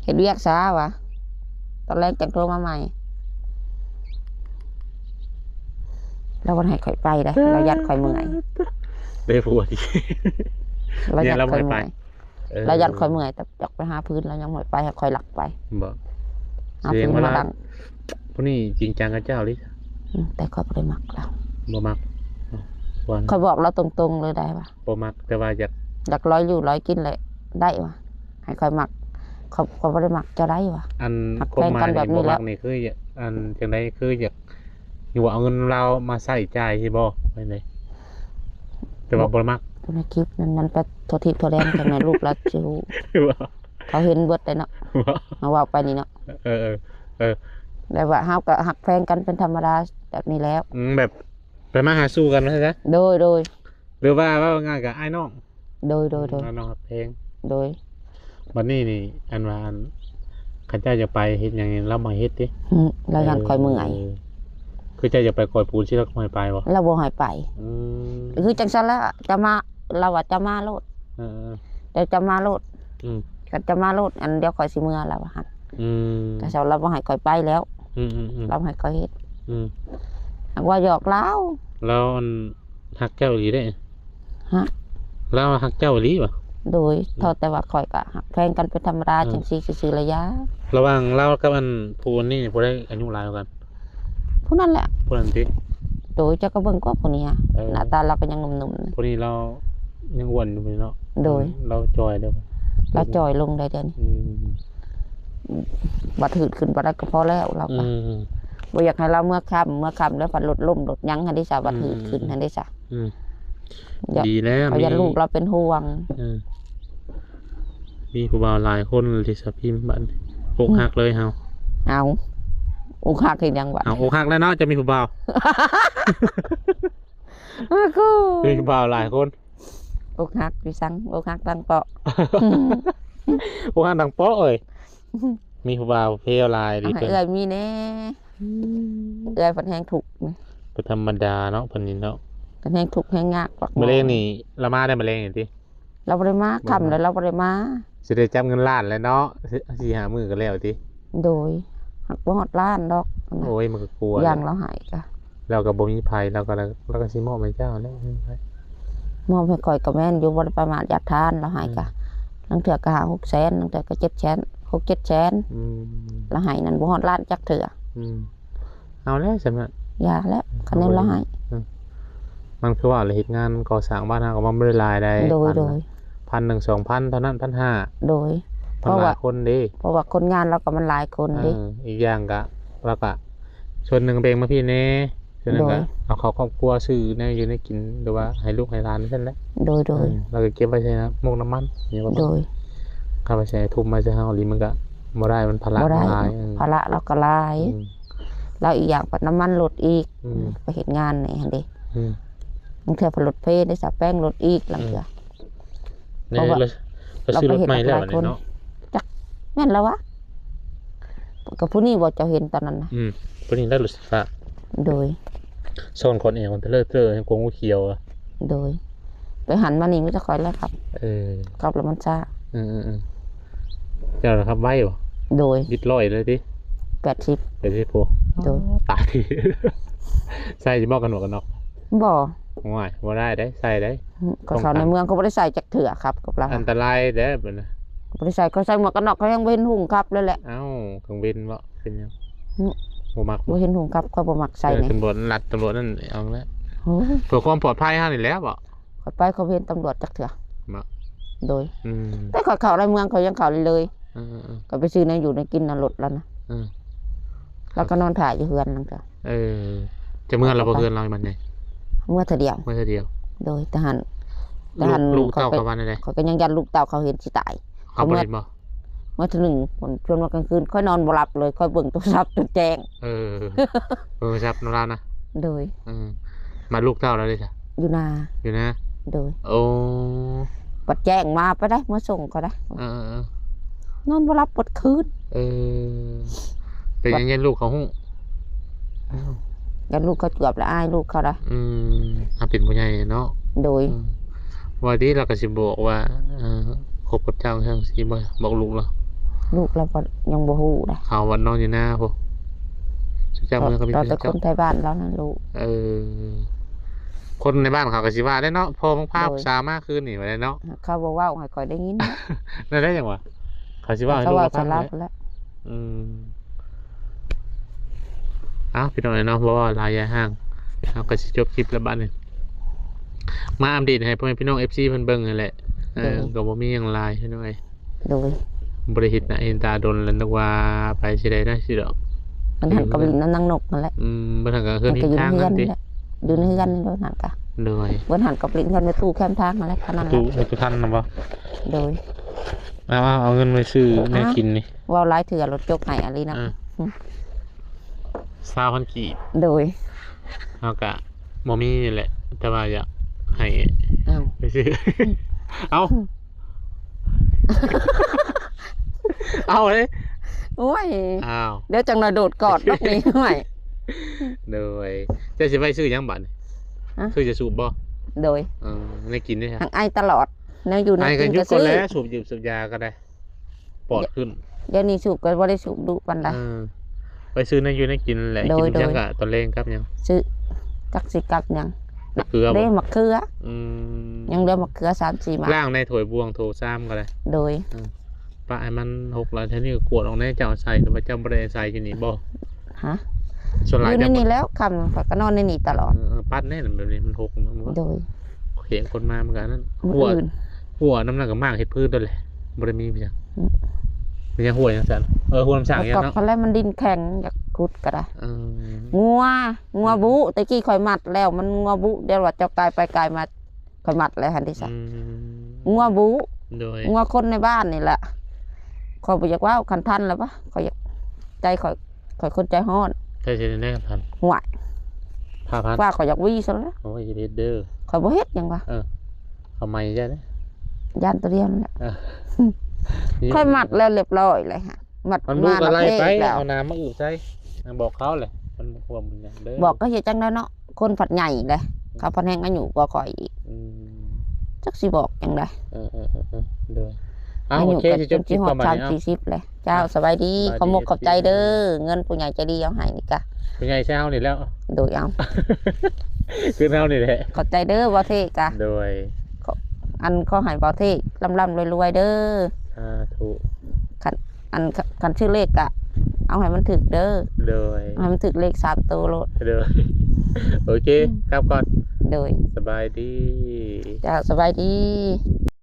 ເຮັດວຽກຊະວ່າ ຕອນແລງຈັ່ງໂທມາໃໝ່. ລາວບໍ່ໃຫ້ຂ້ອຍໄປເດ້ ລາວຢ້ານຂ້ອຍເມື່ອຍ ໄດ້ຜົວຕິ ລາວຢ້ານຂ້ອຍເມື່ອຍ ເອີ ລາວຢ້ານຂ້ອຍເມື່ອຍ ແຕ່ຢາກໄປຫາພື້ນ ລາວຍັງບໍ່ໃຫ້ໄປ ໃຫ້ຂ້ອຍລັກໄປ ບໍ່ ຫາພື້ນມາດັງ ຜູ້ນີ້ຈິງຈັງກັບເຈົ້າອີ່ຫຼີ? ອືມ ແຕ່ຂ້ອຍບໍ່ໄດ້ມັກລາວ. ບໍ່ມັກ? ອືມ ຂ້ອຍບອກລາວຕົງໆເລີຍໄດ້ວ່າ ບໍ່ມັກ ແຕ່ວ່າຢາກ ຢາກລອຍຢູ່ລອຍກິນແຫຼະ ໄດ້ວ່າ ໃຫ້ຂ້ອຍມັກ ຂ້ອຍ ຂ້ອຍບໍ່ໄດ້ມັກເຈົ້າໄດ້ວ່າ. ອັນ ຮັກແພງກັນແບບນີ້ແຫຼະ. ຄວາມໝາຍນີ້ບໍ່ມັກນີ້ຄື ອັນ ຈັ່ງໃດ ຄືຢາກ ຫຼືວ່າເອົາເງິນລາວມາໃຊ້ຈ່າຍຊິບໍ່ ແມ່ນໃດ? ແຕ່ວ່າບໍ່ໄດ້ມັກ ຢູ່ໃນຄລິບນັ້ນ ມັນໄປທົ່ວທິດທົ່ວແດນ ຈັ່ງໃດລູກລາວຊິຮູ້ ເຂົາເຫັນເບິດເດ້ເນາະ ເຮົາເວົ້າໄປນີ້ເນາະ. ເອີ ເອີ ເອີ ແບບວ່າເຮົາກໍຮັກແພງກັນເປັນທຳມະດາແບບນີ້ແລ້ວ. ອືມ ແບບໄປມາຫາສູ່ກັນວ່າຊັ້ນຊະ. ໂດຍ ໂດຍ ຫຼືວ່າເວົ້າງ່າຍໆກໍອ້າຍນ້ອງ. ໂດຍ ໂດຍ ໂດຍ ອ້າຍນ້ອງຮັກແພງ. ໂດຍ ບັດນີ້ນີ້ ອັນວ່າ ອັນ ຄັນເຈົ້າຢາກໄປເຮັດຫຍັງນີ້ ລາວບໍ່ໃຫ້ເຮັດຕິ? ອືມ ລາວຢ້ານຂ້ອຍເມື່ອຍ. ເອີ ຄືເຈົ້າຢາກໄປກ່ອຍປູນຊິ ລາວກໍບໍ່ໃຫ້ໄປບໍ່? ລາວບໍ່ໃຫ້ໄປ. ອືມ ຄືຈັ່ງຊັ້ນລະ ຈະມາ ລາວວ່າຈະມາໂລດ. ເອີ ເອີ ເຈົ້າຈະມາໂລດ. ອືມ ຄັນຈະມາໂລດ ອັນດຽວຂ້ອຍຊິເມືອລາວວ່າຫັ້ນ. ອືມ ແຕ່ເຈົ້າລາວບໍ່ໃຫ້ຂ້ອຍໄປແລ້ວ. ອືມໆໆ ລາວໃຫ້ຂ້ອຍເຮັດ. ອືມ ຫາກວ່າຫຍອກລາວ. ລາວ ອັນ ຮັກເຈົ້າອີ່ຫຼີເດ້. ຮະ? ລາວຮັກເຈົ້າອີ່ຫຼີຫວາ? ໂດຍ ອືມ ເທົ່າແຕ່ວ່າຂ້ອຍກໍຮັກແພງກັນເປັນທຳມະດາ ອືມ ຈັ່ງຊີ້ຊື່ໆລະຢາ. ລະຫວ່າງລາວກັບ ອັນ ຜູ້ນີ້ ຜູ້ໃດອາຍຸຫຼາຍກວ່າກັນ? ຜູ້ນັ້ນແຫຼະ. ຜູ້ນັ້ນຕິ? ໂດຍ ເຈົ້າກໍເບິ່ງກວ່າຜູ້ນີ້ຫາ. ເອີ ໜ້າຕາລາວກໍຍັງໜຸ່ມໆ. ຜູ້ນີ້ລາວຍັງອ້ວນຢູ່ເນາະ. ໂດຍ ລາວຈ່ອຍເດີ ລາວຈ່ອຍລົງໄດ໋ດຽວນີ້. ອືມ ບັດຫືດຂຶ້ນປານໃດກໍພໍແລ້ວລາວກໍ ອືມ ບໍ່ຢາກໃຫ້ລາວເມືອຄ່ຳ ເມືອຄ່ຳແລ້ວພັດລົດລົ້ມລົດຫຍັງຫັ້ນເດ້ສະ ບັດຫືດຂຶ້ນຫັ້ນເດ້ສະ. ອືມ ດີແລ້ວ ເຂົາຢ້ານລູກລາວເປັນຫ່ວງ. ເອີ ມີຜູ້ບ່າວຫຼາຍຄົນເດສະພິມ ບັດນີ້ອົກຫັກເລີຍເຮົາ. ເອົາ ອົກຫັກເຮັດຫຍັງບັດ? ເອົາ ອົກຫັກແລ້ວເນາະ ຈະມີຜູ້ບ່າວ. ມີຜູ້ບ່າວຫຼາຍຄົນ. ອົກຫັກຢູ່ສັງ ອົກຫັກດັງເປາະ. ອົກຫັກດັງເປາະເອີຍ. ມີຜູ້ບ່າວເພວຫຼາຍດີ. ເອີຍ ມີແດ່. ອືມ ເອີຍ ເພິ່ນແຮງທຸກ. ບໍ່ທຳມະດາເນາະ ເພິ່ນນີ້ເນາະ ເພິ່ນແຮງທຸກແຮງຍາກ. ມື້ແລງນີ້ລາວມາໄດ້ ມື້ແລງນີ້ຕິ? ລາວບໍ່ໄດ້ມາ ຄ່ຳແລ້ວລາວບໍ່ໄດ້ມາ. ຊິໄດ້ຈັບເງິນລ້ານແລ້ວເນາະ ສີ່ຫ້າມື້ກໍແລ້ວຕິ? ໂດຍ ຫາກບໍ່ຮອດລ້ານດອກ. ໂອ້ຍ ມັນກໍກົວ ຢ່າງລາວໃຫ້ກະ ລາວກໍບໍ່ມີໃຜ ລາວກໍ ລາວກໍຊິມອບໃຫ້ເຈົ້າແຫຼະ. ມອບໃຫ້ຂ້ອຍກໍແມ່ນຢູ່ ບໍ່ໄດ້ປະໝາດຢາດທ່ານ ລາວໃຫ້ກະ ອືມ ລາງເທື່ອກໍຫ້າຫົກແສນ ລາງເທື່ອກໍເຈັດແສນ ຫົກເຈັດແສນ. ອືມ ລາວໃຫ້ນັ້ນບໍ່ຮອດລ້ານຈັກເທື່ອ. ອືມ ເອົາແລ້ວຊັ້ນນະ ຢ່າແລ້ວ ອືມ ຄັນແມ່ນລາວໃຫ້. ອືມ ມັນຄືວ່າລະເຮັດງານກໍ່ສ້າງບ້ານເຮົາກໍມັນບໍ່ໄດ້ຫຼາຍໃດ. ໂດຍ ພັນ ໂດຍ ພັນໜຶ່ງ ສອງພັນເທົ່ານັ້ນ ພັນຫ້າ. ໂດຍ ມັນຫຼາຍຄົນເດ້ ເພາະວ່າຄົນງານລາວກໍມັນຫຼາຍຄົນເດ້. ເອີ ອີກຢ່າງກະ ລາວກະສ່ວນໜຶ່ງແບ່ງມາພີ້ແດ່ ສ່ວນໜຶ່ງກະ ໂດຍ ເອົາເຂົ້າຄອບຄົວ ຊື້ແນວຢູ່ແນວກິນ ຫຼືວ່າໃຫ້ລູກໃຫ້ຫຼານຊັ້ນແຫຼະ. ໂດຍ ໂດຍ ເອີ ລາວກໍເກັບໄວ້ໃສ່ໝົກນ້ຳມັນຫຍັງປະມານ. ໂດຍ ຄັນວ່າຊິໃຫ້ທຸ່ມມາໃສ່ເຮົາອີ່ຫຼີ ມັນກໍບໍ່ໄດ້ ມັນພາລະ ບໍ່ໄດ້ ມັນຫຼາຍ. ເອີ ພາລະລາວກໍຫຼາຍ. ອືມ ແລ້ວອີກຢ່າງພັດນ້ຳມັນລົດອີກ. ອືມ ໄປເຮັດງານນີ້ຫັ້ນເດ້. ອືມ ບາງເທື່ອພັດລົດເພໄດ້ສະ ແປ້ງລົດອີກ ລາງເທື່ອ. ອືມ ເພາະວ່າ ລາວ ລາວຊື້ລົດໃໝ່ແລ້ວນີ້ເນາະ. ຈັກແມ່ນລະວະ ກໍຜູ້ນີ້ບໍ່ ເຈົ້າເຫັນຕອນນັ້ນນະ? ອືມ ຜູ້ນີ້ໄດ້ລົດໄຟຟ້າ. ໂດຍ ຊ້ອນຄອນແອວເທີເລີເທີ ໃຫ້ກົງຂຽວອະ. ໂດຍ ໄປຫັນມານີ້ມີແຕ່ຂ້ອຍແຫຼະຂັບ. ເອີ ຂັບແລ້ວມັນຊ້າ. ເອີໆໆ ເຈົ້າລະຂັບໄວບໍ່? ໂດຍ ບິດຮ້ອຍເລີຍຕິ? ແປດສິບ ແປດສິບໂພ. ໂດຍ ຕາຍ ໃສ່ບໍ່ກັນໜວກກັນນອກ? ບໍ່. ໂອ້ຍ ບໍ່ໄດ້ເດ້ ໃສ່ໄດ້. ອືມ ກໍເຂົ້າໃນເມືອງກໍບໍ່ໄດ້ໃສ່ຈັກເທື່ອ ຂັບກັບລາວ ອັນຕະລາຍເດ້. ບໍ່ໄດ້ໃສ່ ຂ້ອຍໃສ່ໝວກກັນນອກ ຂ້ອຍຍັງບໍ່ເຫັນຫຸ້ງຂັບເລີຍແຫຼະ. ເອົ້າ ກາງເວັນບໍ່ ເປັນຫຍັງ? ອືມ ບໍ່ມັກ ບໍ່ເຫັນຫຸ້ງຂັບ ຂ້ອຍບໍ່ມັກໃສ່. ເອີ ແນະ ຕຳຫຼວດລັດ ຕຳຫຼວດນັ້ນເອົາແລ້ວ. ໂອ້ຍ ເພື່ອຄວາມປອດໄພເຮົານີ້ແຫຼະບໍ? ຂ້ອຍໄປ ຂ້ອຍບໍ່ເຫັນຕຳຫຼວດຈັກເທື່ອ. ບໍ່? ໂດຍ. ອືມ ແຕ່ຂ້ອຍເຂົ້າໃນເມືອງ ຂ້ອຍຍັງເຂົ້າເລີຍ. ເອີໆໆ ຂ້ອຍໄປຊື້ແນວຢູ່ແນວກິນນຳລົດລາວນະ. ເອີ ລາວກໍນອນຖ້າຢູ່ເຮືອນນັ້ນກໍ. ເອີ ຈະເມືອລະບໍ່ ເຮືອນລາວມັນໃຫຍ່? ເມືອເທື່ອດຽວ. ເມືອເທື່ອດຽວ. ໂດຍ ແຕ່ຫັ້ນ ແຕ່ຫັ້ນ ລູກ ລູກເຕົ້າເຂົາວ່າແນວໃດ? ຂ້ອຍກໍຍັງຢ້ານລູກເຕົ້າເຂົາເຫັນຊິຕາຍ. ເຂົາບໍ່ເຫັນບໍ່? ເມື່ອເທື່ອໜຶ່ງ ເພິ່ນຊວນມາກາງຄືນ ຂ້ອຍນອນບໍ່ຫຼັບເລີຍ ຂ້ອຍເບິ່ງໂທລະສັບຈົນແຈ້ງ. ເອີ ເບິ່ງໂທລະສັບນຳລາວນະ. ໂດຍ. ເອີ ມາລູກເຕົ້າລາວເດ້ຊະ? ຢູ່ນາ. ຢູ່ນາ. ໂດຍ. ໂອ້ ບັດແຈ້ງມາໄປໄດ້ ເມືອສົ່ງເຂົາໄດ້. ເອີໆໆ ນອນບໍ່ຫຼັບເບິດຄືນ. ເອີ ເປັນຫຍັງຢ້ານລູກເຂົາຮູ້? ຢ້ານລູກເຂົາເກືອບລະອາຍລູກເຂົາໄດ໋. ອືມ ເຮົາເປັນຜູ້ໃຫຍ່ເນາະ. ໂດຍ. ອືມ ວ່າດີ ລາວກໍຊິບອກວ່າ ເອີ ຄົບກັບເຈົ້າຈັ່ງຊີ້ບໍ່ ບອກລູກລາວ. ລູກລາວກໍຍັງບໍ່ຮູ້ໄດ໋. ເຂົາວັດນອນຢູ່ນາພຸ້ນ ເຈົ້າເມືອກໍມີແຕ່ຄົນໄທບ້ານລາວນັ້ນລູກ. ເອີ ຄົນໃນບ້ານເຂົາກໍຊິວ່າໄດ້ເນາະ ພໍ່ມຶງພາຜູ້ສາວມາຄືນນີ້ວ່າໄດ້ເນາະ. ເຂົາບໍ່ເວົ້າໃຫ້ຂ້ອຍໄດ້ຍິນ. ນັ້ນແຫຼະຫຍັງວະ ເຂົາຊິເວົ້າໃຫ້ລູກເຂົາຟັງແຫຼະ. ອືມ ເອົາ ພີ່ນ້ອງເອີຍເນາະ ບໍ່ເວົ້າຫຼາຍຢ່າຫ່າງ ເຮົາກໍຊິຈົບຄລິບແລ້ວບັດນີ້ ມາອັບເດດໃຫ້ພໍ່ແມ່ພີ່ນ້ອງ ເອັຟຊີ ເພິ່ນເບິ່ງຫັ້ນແຫຼະ. ເອີ ໂດຍ ກໍບໍ່ມີຫຍັງຫຼາຍພີ່ນ້ອງເອີຍ ໂດຍ ບໍ່ໄດ້ເຫັນໜ້າເຫັນຕາດົນແລ້ວ ນຶກວ່າໄປຊິໄດ້ນະຊິດອກ ເພິ່ນຫັ້ນກໍໄປຫຼິ້ນນຳນາງນົກຫັ້ນແຫຼະ. ອືມ ເພິ່ນຫັ້ນກໍເຮືອນ ເພິ່ນກໍຢູ່ໃນເຮືອນນີ້ແຫຼະ ຢູ່ໃນເຮືອນນີ້ໂດຍ ຫັ້ນກະ ໂດຍ ເພິ່ນຫັ້ນກໍໄປຫຼິ້ນເຮືອນແມ່ຕູ້ແຄມທາງຫັ້ນແຫຼະ ເທົ່ານັ້ນແຫຼະ ຕູ້ ຕູ້ທັນນະບໍ່? ໂດຍ ເອົາ ເອົາເງິນໄປຊື້ແນວກິນນີ້ ເວົ້າຫຼາຍເທື່ອລົດຈົກໃຫ້ອີ່ຫຼີເນາະ. ເອີ ອືມ ຊາວພັນກີບ ໂດຍ ເຮົາກະບໍ່ມີນີ້ແຫຼະ ແຕ່ວ່າຢາກໃຫ້ ເອົາ ໄປຊື້ ເອົາ ເອົາເດ້ ໂອ້ຍ ອ້າວ ດຽວຈັກໜ່ອຍໂດດກອດດອກນີ້ ໂອ້ຍ ໂດຍ ເຈົ້າຊິໄປຊື້ຫຍັງບັດນີ້? ຮະ? ຊື້ຢາສູບບໍ່? ໂດຍ ເອີ ໄດ້ກິນເດ້ ຫາກໄອຕະຫຼອດ ແນວຢູ່ແນວກິນກໍຊື້ ສູບຢາສູບຢາກໍໄດ້ ປອດຂຶ້ນ ດຽວນີ້ສູບກໍບໍ່ໄດ້ສູບດຸປານໃດ ເອີ ໄປຊື້ແນວຢູ່ແນວກິນແຫຼະ ໂດຍ ກິນຫຍັງ ໂດຍ ກະຕອນແລງກັບຫຍັງ? ຊື້ ຈັກຊິກັບຫຍັງ ໝາກເຂືອບໍ່? ເດ້ ໝາກເຂືອ ອືມ ຍັງເຫຼືອໝາກເຂືອສາມສີ່ໝາກ ລ້າງໃນຖ້ວຍບ່ວງໂຖຊາມກໍໄດ້ ໂດຍ ເອີ ປະໃຫ້ມັນຫົກແລ້ວ ເທື່ອນີ້ກໍກວດອອກແດ່ ເຈົ້າໃສ່ ແຕ່ວ່າເຈົ້າບໍ່ໄດ້ໃສ່ຢູ່ນີ້ບໍ່? ຮະ? ສ່ວນຫຼາຍ ຢູ່ໃນນີ້ແລ້ວ ຄ່ຳຂ້ອຍກໍນອນໃນນີ້ຕະຫຼອດ ເອີ ປັດແດ່ ແບບນີ້ມັນຫົກ ໂດຍ ເຂງຄົນມາມັນກໍອັນນັ້ນ ຫົວ ຫົວນຳນັ້ນກໍໝາກເຮັດພື້ນໂດນແຫຼະ ບໍ່ໄດ້ມີຫຍັງ ອືມ ມີຫຍັງຫົວຫຍັງຊັ້ນ ເອີ ຫົວນ້ຳສ້າງຫຍັງເນາະ ແລ້ວມັນດິນແຂງ ຢາກຂຸດກໍໄດ້ ເອີ ງົວ ງົວບຸ ແຕ່ກີ້ຂ້ອຍມັດແລ້ວ ມັນງົວບຸ ດຽວວ່າເຈົ້າກາຍໄປກາຍມາ ຂ້ອຍມັດແລ້ວຫັ້ນເດ້ຊະ ອືມ ງົວບຸ ໂດຍ ງົວຄົນໃນບ້ານນີ້ແຫຼະ ຂ້ອຍບໍ່ຢາກເວົ້າ ຄັນທັນແລ້ວວະ ຂ້ອຍຢາກ ໃຈຂ້ອຍ ຂ້ອຍຄົນໃຈຮ້ອນ ໃຈຊິໄດ້ຄັນທັນ ຫ້ວຍ ພາພັນ ວ່າຂ້ອຍຢາກວີຊັ້ນແຫຼະ ໂອ້ຍ ຢ່າເຮັດເດີ ຂ້ອຍບໍ່ເຮັດຫຍັງວະ ເອີ ເອົາໃໝ່ ຢ້ານ ຢ້ານຕົວດຽວນັ້ນແຫຼະ ເອີ ຂ້ອຍມັດແລ້ວຮຽບຮ້ອຍເລີຍ ມັດ ມັນບຸກໍໄລ່ໄປ ເອົານ້ຳມາອຶໃສ່ ບອກເຂົາແຫຼະ ມັນບໍ່ຄວບມັນຫຍັງເດີ ບອກກໍເຮັດຈັ່ງໃດເນາະ ຄົນພັດໃຫຍ່ເດ້ ອືມ ເຂົາພັດແຮງອາຍຸກວ່າຂ້ອຍອີກ ອືມ ຈັກຊິບອກຈັ່ງໃດ ເອີໆໆໆ ໂດຍ ເອົາ ໂອເຄ ຊິຈົບຄລິບປະມານນີ້ ສາມສີ່ສິບແຫຼະ ເຈົ້າ ສະບາຍດີ ສະບາຍດີ ຂອບມຸກຂອບໃຈເດີ ເອັຟຊີ ເງິນຜູ້ໃຫຍ່ໃຈດີເອົາໃຫ້ນີ້ກະ ຜູ້ໃຫຍ່ໃຊ້ເຮົານີ້ແລ້ວ ໂດຍ ເອົາ ຄືເຮົານີ້ແຫຼະ ຂອບໃຈເດີ ບໍ່ເທກະ ໂດຍ ອັນ ຂໍໃຫ້ບໍ່ເທລ່ຳໆລວຍໆເດີ ສາທຸ ຄັນ ອັນ ຄັນ ຄັນຊື້ເລກກະເອົາໃຫ້ມັນຖືກເດີ ໂດຍ ໃຫ້ມັນຖືກເລກສາມໂຕໂລດ ໂດຍ ໂອເຄ ອືມ ກັບກ່ອນ ໂດຍ ສະບາຍດີ ເຈົ້າ ສະບາຍດີ.